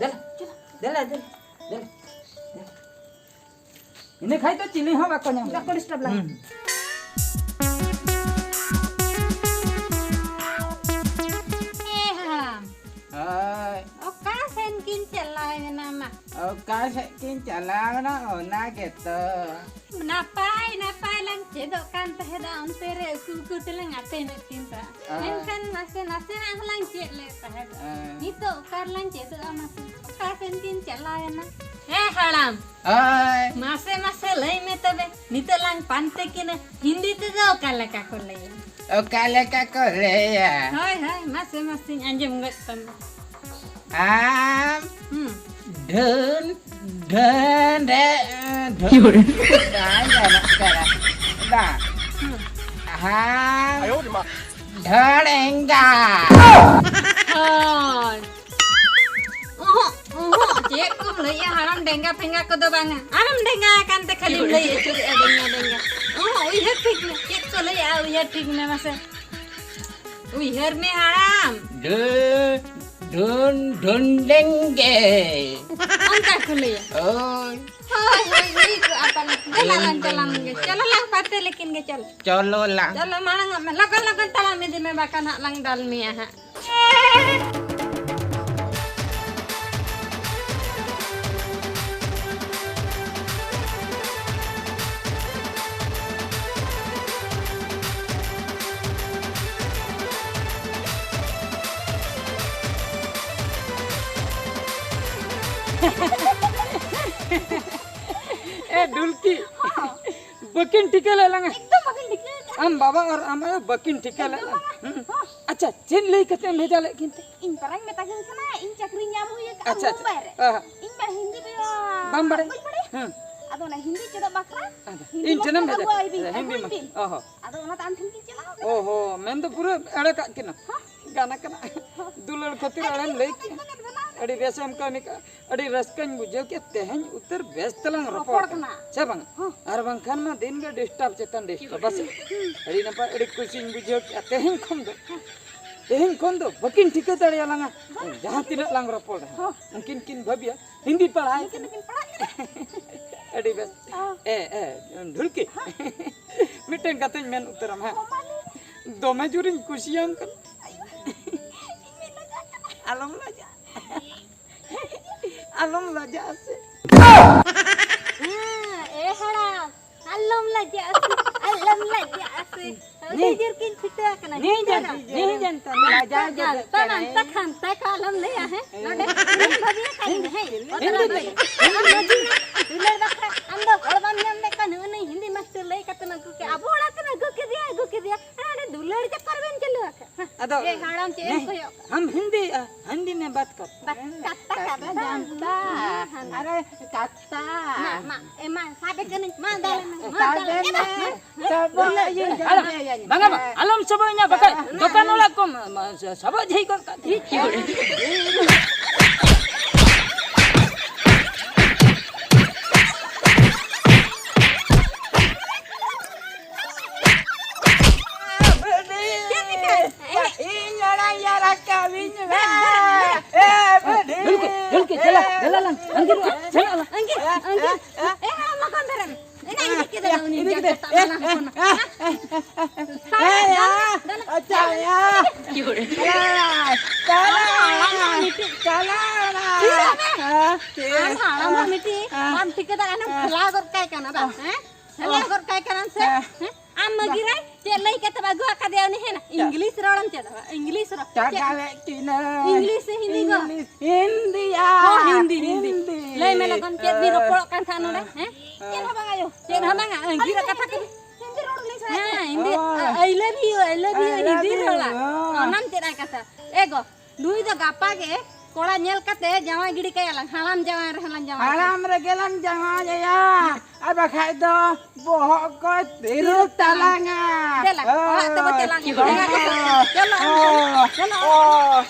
ᱫᱮᱞᱟ᱾ ᱪᱚᱞᱚ᱾ ᱫᱮᱞᱟ, ᱫᱮᱞᱟ, ᱫᱮᱞᱟ᱾ ᱤᱱᱟᱹ ᱠᱷᱟᱡ ᱫᱚ ᱪᱤᱞᱤ ᱦᱚᱸ ᱵᱟᱠᱚ ᱧᱟᱢ ᱵᱟᱠᱚ ᱞᱟᱝᱟ᱾ Disturb ᱞᱟᱝᱟ᱾ ᱦᱩᱸ᱾ ᱮ ᱦᱟᱲᱟᱢ᱾ ᱦᱳᱭ᱾ ᱚᱠᱟ ᱥᱮᱱ ᱠᱤᱱ ᱪᱟᱞᱟᱣ ᱮᱱᱟ ᱢᱟ? ᱚᱠᱟ ᱥᱮᱫ ᱠᱤᱱ ᱪᱟᱞᱟᱣ ᱮᱱᱟ ᱚᱱᱟ ᱜᱮᱛᱚ᱾ ᱱᱟᱯᱟᱭ ᱱᱟᱯᱟᱭ ᱞᱟᱝ ᱪᱮᱫᱚᱜ ᱠᱟᱱ ᱛᱟᱦᱮᱸᱫᱚᱜ, ᱚᱱᱛᱮ ᱨᱮ ᱩᱠᱩ ᱩᱠᱩ ᱛᱮᱞᱟᱝ ᱟᱛᱮᱱᱮᱫ ᱠᱤᱱ ᱛᱟᱦᱮᱸᱫ᱾ ᱦᱳᱭ᱾ ᱢᱮᱱᱠᱷᱟᱱ ᱱᱟᱥᱮ ᱱᱟᱥᱮᱱᱟᱜ ᱦᱚᱸᱞᱟᱝ ᱪᱮᱫ ᱞᱮᱫ ᱛᱟᱦᱮᱸᱫ᱾ ᱦᱳᱭ᱾ ᱱᱤᱛᱚᱜ ᱚᱠᱟ ᱨᱮᱞᱟᱝ ᱪᱮᱫᱚᱜᱼᱟ ᱢᱟᱥᱮ? ᱚᱠᱟ ᱥᱮᱱ ᱠᱤᱱ ᱪᱟᱞᱟᱣ ᱮᱱᱟ? ᱦᱮᱸ ᱦᱟᱲᱟᱢ᱾ ᱦᱳᱭ᱾ ᱢᱟᱥᱮ ᱢᱟᱥᱮ ᱞᱟᱹᱭ ᱢᱮ ᱛᱚᱵᱮ, ᱱᱤᱛᱚᱜ ᱞᱟᱝ ᱯᱟᱱᱛᱮ ᱠᱤᱱᱟ, ᱦᱤᱱᱫᱤ ᱛᱮᱫᱚ ᱚᱠᱟ ᱞᱮᱠᱟ ᱠᱚ ᱞᱟᱹᱭᱟ? ᱚᱠᱟ ᱞᱮᱠᱟ ᱠᱚ ᱞᱟᱹᱭᱟ? ᱦᱳᱭ, ᱦᱳᱭ, ᱢᱟᱥᱮ ᱢᱟᱥᱮᱧ ᱟᱸᱡᱚᱢ ᱜᱚᱫ ᱛᱟᱢᱟ᱾ ᱟᱢ ᱦᱩᱸ᱾ ᱰᱷᱟᱹᱱ, ᱰᱷᱟᱹᱱ, ᱰᱷᱟᱹᱱ, ᱰᱷᱟᱹᱱ᱾ ᱵᱟᱝ ᱜᱟᱱᱚᱜ ᱠᱟᱱᱟ᱾ ᱵᱟᱝ᱾ ᱦᱩᱸ᱾ ᱟᱢ ᱰᱷᱟᱹᱱ ᱮᱸᱜᱟ᱾ ᱦᱳᱭ᱾ ᱚᱦᱚᱸᱜ, ᱚᱦᱚᱸᱜ, ᱪᱮᱫ ᱠᱚᱢ ᱞᱟᱹᱭᱮᱜᱼᱟ? ᱦᱟᱲᱟᱢ ᱰᱮᱸᱜᱟ ᱯᱷᱮᱸᱜᱟ ᱠᱚᱫᱚ ᱵᱟᱝᱟ᱾ ᱟᱢᱮᱢ ᱰᱮᱸᱜᱟ ᱟᱠᱟᱱ ᱛᱮ ᱠᱷᱟᱹᱞᱤᱢ ᱞᱟᱹᱭ ᱟᱹᱪᱩᱨᱮᱜᱼᱟ ᱰᱮᱸᱜᱟ, ᱰᱮᱸᱜᱟ᱾ ᱚᱦᱚᱸᱜ, ᱩᱭᱦᱟᱹᱨ ᱴᱷᱤᱠ ᱢᱮ᱾ ᱪᱮᱫ ᱠᱚ ᱞᱟᱹᱭᱮᱜᱼᱟ? ᱩᱭᱦᱟᱹᱨ ᱴᱷᱤᱠ ᱢᱮ ᱢᱟᱥᱮ᱾ ᱩᱭᱦᱟᱹᱨ ᱢᱮ ᱦᱟᱲᱟᱢ᱾ ᱰᱷᱟᱹ-, ᱰᱷᱩᱱ, ᱰᱷᱩᱱ ᱰᱮᱸᱜᱮ᱾ ᱚᱱᱠᱟ ᱠᱚ ᱞᱟᱹᱭᱟ᱾ ᱦᱳᱭ᱾ ᱦᱳᱭ, ᱦᱳᱭ, ᱦᱩᱭ ᱠᱚᱜᱼᱟ ᱯᱟᱞᱮ᱾ ᱫᱮᱞᱟ ᱞᱟᱝ ᱪᱟᱞᱟᱣ ᱞᱮᱱ ᱜᱮ᱾ ᱪᱚᱞᱚ ᱞᱟᱝ ᱯᱟᱛᱮ ᱞᱮᱠᱤᱱ ᱜᱮ, ᱪᱚᱞᱚ᱾ ᱪᱚᱞᱚ ᱞᱟᱝ᱾ ᱪᱚᱞᱚ, ᱢᱟᱲᱟᱝᱚᱜ ᱢᱮ᱾ ᱞᱚᱜᱚᱱ, ᱞᱚᱜᱚᱱ ᱛᱟᱲᱟᱢ ᱤᱫᱤ ᱢᱮ, ᱵᱟᱠᱷᱟᱱ ᱦᱟᱸᱜ ᱞᱟᱝ ᱫᱟᱞ ᱢᱮᱭᱟ ᱦᱟᱸᱜ᱾ ᱮ ᱰᱩᱞᱠᱤ, ᱦᱚᱸ᱾ ᱵᱟᱹᱠᱤᱱ ᱴᱷᱤᱠᱟᱹ ᱞᱮᱫ ᱞᱟᱝᱟ᱾ ᱮᱠᱫᱚᱢ ᱵᱟᱹᱠᱤᱱ ᱴᱷᱤᱠᱟᱹ ᱟᱠᱟᱫᱼᱟ᱾ ᱟᱢ ᱵᱟᱵᱟ ᱟᱨ ᱟᱢ ᱟᱭᱳ ᱵᱟᱹᱠᱤᱱ ᱴᱷᱤᱠᱟᱹ ᱞᱮᱫ ᱮᱠᱫᱚᱢ ᱞᱟᱝᱟ᱾ ᱵᱟᱝᱟ᱾ ᱦᱩᱸ᱾ ᱦᱚᱸ᱾ ᱟᱪᱪᱷᱟ, ᱪᱮᱫ ᱞᱟᱹᱭ ᱠᱟᱛᱮᱢ ᱵᱷᱮᱡᱟ ᱞᱮᱫ ᱠᱤᱱ ᱛᱮ? ᱤᱧ ᱯᱟᱨᱟᱧ ᱢᱮᱛᱟ ᱠᱤᱱ ᱠᱟᱱᱟ, ᱤᱧ ᱪᱟᱹᱠᱨᱤᱧ ᱧᱟᱢ ᱦᱩᱭ ᱟᱠᱟᱫᱼᱟ ᱟᱪᱪᱷᱟ, ᱟᱪᱪᱷᱟ᱾ ᱢᱩᱢᱵᱟᱭ ᱨᱮ᱾ ᱦᱮᱸ, ᱦᱮᱸ᱾ ᱤᱧ ᱢᱟ ᱦᱤᱱᱫᱤ ᱵᱮᱣᱟ ᱵᱟᱢ ᱵᱟᱲᱟᱭᱟ? ᱵᱟᱹᱧ ᱵᱟᱲᱟᱭᱟ᱾ ᱦᱮᱸ᱾ ᱟᱫᱚ ᱚᱱᱟ ᱦᱤᱱᱫᱤ ᱪᱮᱫᱚᱜ ᱵᱟᱠᱷᱨᱟ ᱦᱤᱱᱫᱤ ᱤᱧ ᱴᱷᱮᱱᱮᱢ ᱢᱟᱥᱴᱟᱨ ᱵᱷᱮᱡᱟ ᱟᱹᱜᱩᱣᱟᱭ ᱵᱤᱱ, ᱦᱮᱸ, ᱦᱤᱱᱫᱤ ᱟᱹᱜᱩᱭ ᱢᱟᱥᱴᱟᱨ᱾ ᱵᱤᱱ᱾ ᱚ ᱦᱚᱸ᱾ ᱟᱫᱚ ᱚᱱᱟᱛᱮ ᱟᱢ ᱴᱷᱮᱱ ᱜᱤᱧ ᱪᱟᱞᱟᱣ ᱠᱟᱱᱟ᱾ ᱚ ᱦᱚᱸ, ᱢᱮᱱᱫᱚ ᱯᱩᱨᱟᱹ ᱮᱲᱮ ᱠᱟᱜ ᱠᱤᱱᱟ᱾ ᱦᱚᱸ᱾ ᱜᱟᱱ ᱠᱟᱱᱟ᱾ ᱫᱩᱞᱟᱹᱲ ᱠᱷᱟᱹᱛᱤᱨ ᱟᱹᱰᱤ ᱮᱲᱮᱢ ᱞᱟᱹᱭ ᱠᱮᱜᱼᱟ᱾ ᱟᱹᱰᱤ ᱵᱮᱥᱮᱢ ᱠᱟᱹᱢᱤ ᱠᱟᱜᱼᱟ᱾ ᱟᱹᱰᱤ ᱨᱟᱹᱥᱠᱟᱹᱧ ᱵᱩᱡᱷᱟᱹᱣ ᱠᱮᱫ, ᱛᱮᱦᱮᱧ ᱩᱛᱟᱹᱨ ᱵᱮᱥ ᱛᱮᱞᱟᱝ ᱨᱚᱯᱚᱲ ᱨᱚᱯᱚᱲ ᱠᱟᱱᱟ᱾ ᱠᱟᱱᱟ᱾ ᱥᱮ ᱵᱟᱝ? ᱦᱚᱸ᱾ ᱟᱨ ᱵᱟᱝᱠᱷᱟᱱ ᱢᱟ ᱫᱤᱱ ᱜᱮ ᱰᱤᱥᱴᱟᱵᱽ ᱪᱮᱛᱟᱱ ᱰᱤᱥᱴᱟᱵᱽ, ᱵᱟᱥᱮ? ᱦᱩᱸ᱾ ᱟᱹᱰᱤ ᱱᱟᱯᱟᱭ, ᱟᱹᱰᱤ ᱠᱩᱥᱤᱧ ᱵᱩᱡᱷᱟᱹᱣ ᱠᱮᱜᱼᱟ᱾ ᱛᱮᱦᱮᱧ ᱠᱷᱚᱱ ᱫᱚ, ᱦᱚᱸ᱾ ᱛᱮᱦᱮᱧ ᱠᱷᱚᱱ ᱫᱚ ᱵᱟᱹᱠᱤᱱ ᱴᱷᱤᱠᱟᱹ ᱫᱟᱲᱮᱭᱟᱞᱟᱝᱟ᱾ ᱦᱚᱸ᱾ ᱡᱟᱦᱟᱸ ᱛᱤᱱᱟᱹᱜ ᱞᱟᱝ ᱨᱚᱯᱚᱲ ᱨᱮᱦᱚᱸ, ᱦᱚᱸ᱾ ᱩᱱᱠᱤᱱ ᱠᱤᱱ ᱵᱷᱟᱹᱵᱤᱭᱟ, ᱦᱤᱱᱫᱤ ᱯᱟᱲᱦᱟᱣ ᱱᱩᱠᱤᱱ ᱠᱤᱱ᱾ ᱫᱚᱠᱤᱱ ᱯᱟᱲᱦᱟᱜ ᱠᱟᱱᱟ᱾ ᱟᱹᱰᱤ ᱵᱮᱥ᱾ ᱦᱚᱸ᱾ ᱮ, ᱮ, ᱰᱷᱩᱞᱠᱤ᱾ ᱦᱚᱸ᱾ ᱢᱤᱫᱴᱮᱱ ᱠᱟᱛᱷᱟᱧ ᱢᱮᱱ ᱩᱛᱟᱹᱨᱟᱢ, ᱦᱮᱸ? ᱦᱚᱸ, ᱢᱟ ᱞᱟᱹᱭ ᱢᱮ᱾ ᱫᱚᱢᱮ ᱡᱳᱨᱤᱧ ᱠᱩᱥᱤᱭᱟᱢ ᱠᱟᱱᱟ᱾ ᱟᱭᱳ, ᱤᱧ ᱢᱟᱧ ᱞᱟᱡᱟᱜ ᱠᱟᱱᱟ᱾ ᱟᱞᱚᱢ ᱞᱟᱡᱟᱜᱼᱟ᱾ ᱟᱞᱚᱢ ᱞᱟᱡᱟᱜᱼᱟ ᱥᱮ᱾ ᱦᱮᱸ, ᱮ ᱦᱟᱲᱟᱢ, ᱟᱞᱚᱢ ᱞᱟᱡᱟᱜᱼᱟ ᱥᱮ, ᱟᱞᱚᱢ ᱞᱟᱡᱟᱜᱼᱟ ᱥᱮ᱾ ᱟᱹᱰᱤ ᱱᱤ-, ᱡᱳᱨ ᱠᱤᱱ ᱪᱷᱩᱴᱟᱹᱣ ᱟᱠᱟᱱᱟ᱾ ᱱᱤ ᱡᱟᱱᱛᱟ, ᱱᱤ ᱡᱟᱱᱛᱟ, ᱞᱟᱡᱟᱣ ᱜᱮ ᱡᱟᱱᱛᱟ, ᱫᱚᱨᱠᱟᱨ ᱱᱟᱱᱛᱟ ᱦᱮᱸ᱾ ᱠᱷᱟᱱᱛᱟ ᱠᱚ ᱟᱞᱚᱢ ᱞᱟᱹᱭᱟ, ᱦᱮᱸ? ᱦᱮᱸ᱾ ᱱᱚᱰᱮ ᱤᱧ ᱵᱷᱟᱹᱵᱤᱭᱟ ᱠᱟᱱ ᱦᱮᱸ᱾ ᱦᱮᱸ᱾ ᱦᱮᱸ᱾ ᱟᱢ ᱢᱟᱹᱡᱷᱤ ᱦᱟᱲᱟᱢ, ᱫᱩᱞᱟᱹᱲ ᱵᱟᱠᱷᱨᱟ ᱟᱢ ᱫᱚ ᱦᱚᱲ ᱵᱟᱢ ᱧᱟᱢ ᱞᱮᱫ ᱠᱟᱱ, ᱩᱱᱤ ᱦᱤᱱᱫᱤ ᱢᱟᱥᱴᱟᱨ ᱞᱟᱹᱭ ᱠᱟᱛᱮ ᱟᱹᱜᱩ ᱠᱮᱫ, ᱟᱵᱚ ᱚᱲᱟᱜ ᱛᱮᱢ ᱟᱹᱜᱩ ᱠᱮᱫᱮᱭᱟ, ᱟᱹᱜᱩ ᱠᱮᱫᱮᱭᱟ᱾ ᱦᱮᱸ, ᱱᱚᱰᱮ ᱫᱩᱞᱟᱹᱲ ᱪᱟᱠᱚᱨ ᱵᱮᱱ ᱪᱟᱹᱞᱩ ᱟᱠᱟᱫ᱾ ᱦᱮᱸ᱾ ᱟᱫᱚ ᱮ ᱦᱟᱲᱟᱢ, ᱪᱮᱫ ᱮᱢ ᱱᱮ-, ᱠᱚᱭᱚᱜ ᱠᱟᱜᱼᱟ? ᱦᱟᱢ ᱦᱤᱱᱫᱤ, ᱟ, ᱦᱤᱱᱫᱤ ᱢᱮ ᱵᱟᱛ ᱠᱟᱨ᱾ ᱵᱟᱛ ᱠᱟᱛᱟ, ᱠᱟᱛᱟ, ᱡᱟᱱᱛᱟ᱾ ᱦᱟᱱᱟ᱾ ᱟᱨᱮ, ᱠᱟᱛᱟ᱾ ᱢᱟ, ᱢᱟ, ᱮ, ᱢᱟ, ᱥᱟᱵᱮ ᱠᱟᱹᱱᱟᱹᱧ᱾ ᱢᱟ, ᱫᱟᱞᱮ ᱢᱮ, ᱢᱟ, ᱥᱟᱵᱮ ᱫᱟᱞᱮ ᱢᱮ᱾ ᱢᱮ᱾ ᱪᱚᱵᱚ, ᱤᱭᱟᱹ, ᱟᱞᱚ, ᱤᱭᱟᱹ, ᱤᱭᱟᱹ, ᱵᱟᱝᱟ, ᱵᱟᱝᱟ, ᱤᱭᱟᱹ᱾ ᱟᱞᱚᱢ ᱥᱚᱵᱚᱭᱤᱧᱟ, ᱵᱟᱠᱷᱟᱡ ᱦᱮᱸ᱾ ᱫᱚᱠᱟᱱ ᱚᱲᱟᱜ ᱠᱚᱢ, ᱢᱟ, ᱥᱚᱵᱚᱡ ᱡᱷᱤᱡ ᱜᱚᱫ ᱠᱟᱜ ᱛᱤᱧᱟ᱾ ᱪᱮᱫ ᱞᱮᱠᱟ? ᱤᱧ ᱚᱲᱟᱜ ᱤᱧ ᱟᱲᱟᱜ ᱠᱟᱹᱢᱤᱧ ᱢᱮ᱾ ᱮ, ᱵᱩᱰᱷᱤ᱾ ᱰᱷᱩᱞᱠᱤ, ᱰᱷᱩᱞᱠᱤ, ᱫᱮᱞᱟ, ᱫᱮᱞᱟ ᱞᱟᱝ, ᱟᱹᱝᱜᱤᱨᱚᱜᱼᱟ, ᱥᱮᱱᱚᱜ ᱟᱞᱟᱝ᱾ ᱟᱹᱝᱜᱤᱨ, ᱟᱹᱝᱜᱤᱨ᱾ ᱮ, ᱦᱟᱲᱟᱢ, ᱢᱟ ᱠᱚᱱ ᱫᱷᱟᱨᱮ ᱢᱮ᱾ ᱮᱱᱟ ᱤᱫᱤ ᱠᱮᱫᱟ ᱩᱱᱤ ᱤᱫᱤ ᱠᱮᱫᱟ᱾ ᱡᱟᱝ ᱠᱟᱴᱟ ᱢᱟᱞᱟᱝ ᱦᱚᱯᱚᱱ᱾ ᱮ, ᱭᱟ, ᱫᱮᱞᱟ, ᱟᱪᱪᱷᱟ, ᱫᱮᱞᱟ᱾ ᱭᱟ᱾ ᱪᱟᱞᱟᱜ ᱟᱢ ᱦᱟᱲᱟᱢ ᱢᱟ ᱢᱤᱫᱴᱤᱡ᱾ ᱪᱟᱞᱟᱜ ᱟᱢ᱾ ᱛᱷᱤᱨᱚᱜ ᱢᱮ᱾ ᱦᱮᱸ, ᱟᱢ ᱦᱟᱲᱟᱢ ᱢᱟ ᱢᱤᱫᱴᱤᱡ᱾ ᱦᱮᱸ᱾ ᱵᱟᱢ ᱴᱷᱤᱠᱟᱹ ᱫᱟᱲᱮᱭᱟᱜᱼᱟ, ᱚᱱᱮᱢ ᱦᱮᱸ᱾ ᱴᱷᱮᱞᱟᱣ ᱜᱚᱫ ᱠᱟᱭ ᱠᱟᱱᱟ ᱵᱟᱝ, ᱦᱮᱸ? ᱦᱮᱸ᱾ ᱦᱮᱞᱟ ᱜᱚᱫ ᱠᱟᱭ ᱠᱟᱱᱟᱢ ᱥᱮ? ᱦᱮᱸ᱾ ᱦᱮᱸ? ᱟᱢ ᱢᱟᱹᱜᱤ ᱨᱮ ᱪᱮᱫ ᱞᱟᱹᱭ ᱠᱟᱛᱮ ᱟᱹᱜᱩ ᱟᱠᱟᱫᱮᱭᱟ ᱩᱱᱤ? ᱦᱮᱸ, ᱪᱮᱫ? ᱤᱝᱞᱤᱥ ᱨᱚᱲᱮᱢ ᱪᱮᱫ ᱟᱠᱟᱫᱟ, ᱤᱝᱞᱤᱥ ᱨᱚᱲ᱾ ᱪᱮᱫ? ᱪᱟᱜᱟᱣᱮᱫ ᱠᱤᱱᱟᱹᱧ᱾ ᱤᱝᱞᱤᱥ ᱥᱮ ᱦᱤᱱᱫᱤ ᱠᱚ? ᱤᱝᱞᱤᱥ, ᱦᱤᱱᱫᱤᱭᱟ᱾ ᱦᱚᱸ, ᱦᱤᱱᱫᱤ, ᱦᱤᱱᱫᱤ᱾ ᱦᱤᱱᱫᱤ᱾ ᱞᱟᱹᱭ ᱢᱮ ᱞᱚᱜᱚᱱ, ᱪᱮᱫ ᱵᱤᱱ ᱨᱚᱯᱚᱲᱚᱜ ᱠᱟᱱ ᱛᱟᱦᱮᱸᱫ ᱱᱚᱰᱮ? ᱦᱮᱸ? ᱪᱮᱫ ᱦᱚᱸ ᱵᱟᱝ ᱟᱭᱳ, ᱪᱮᱫ ᱦᱚᱸ ᱵᱟᱝᱟ, ᱟᱹᱝᱜᱤᱨ ᱠᱟᱛᱷᱟ ᱠᱚ᱾ ᱦᱤᱱᱫᱤ ᱨᱚᱲ ᱞᱤᱧ ᱥᱮᱬᱟ ᱦᱮᱸ, ᱦᱤᱱᱫᱤ᱾ ᱚ᱾ I love you, I love you, I love Hindi you᱾ ᱨᱚᱲᱟ᱾ ᱚ᱾ ᱚᱱᱟᱢ ᱪᱮᱫ ᱟᱭ ᱠᱟᱛᱷᱟ᱾ ᱮ ᱜᱚ, ᱱᱩᱭ ᱫᱚ ᱜᱟᱯᱟ ᱜᱮ ᱠᱚᱲᱟ ᱧᱮᱞ ᱠᱟᱛᱮ ᱡᱟᱶᱟᱭ ᱜᱤᱰᱤ ᱠᱟᱭᱟ ᱞᱟᱝ, ᱦᱟᱲᱟᱢ ᱡᱟᱶᱟᱭ ᱨᱮᱦᱚᱸ ᱞᱟᱝ ᱡᱟᱶᱟᱭ ᱠᱟᱭᱟ᱾ ᱦᱟᱲᱟᱢ ᱨᱮᱜᱮ ᱞᱟᱝ ᱡᱟᱶᱟᱭᱮᱭᱟ, ᱟᱨ ᱵᱟᱠᱷᱟᱡ ᱫᱚ ᱵᱚᱦᱚᱜ ᱠᱚ ᱛᱤᱨᱩᱵ ᱛᱟᱞᱟᱝᱟ᱾ ᱫᱮᱞᱟ, ᱚᱲᱟᱜ ᱛᱮᱵᱚ ᱪᱟᱞᱟᱜ ᱜᱮ᱾ ᱪᱚᱞᱚ, ᱚ, ᱪᱚᱞᱚ, ᱚ, ᱪᱚᱞᱚ᱾ ᱚ᱾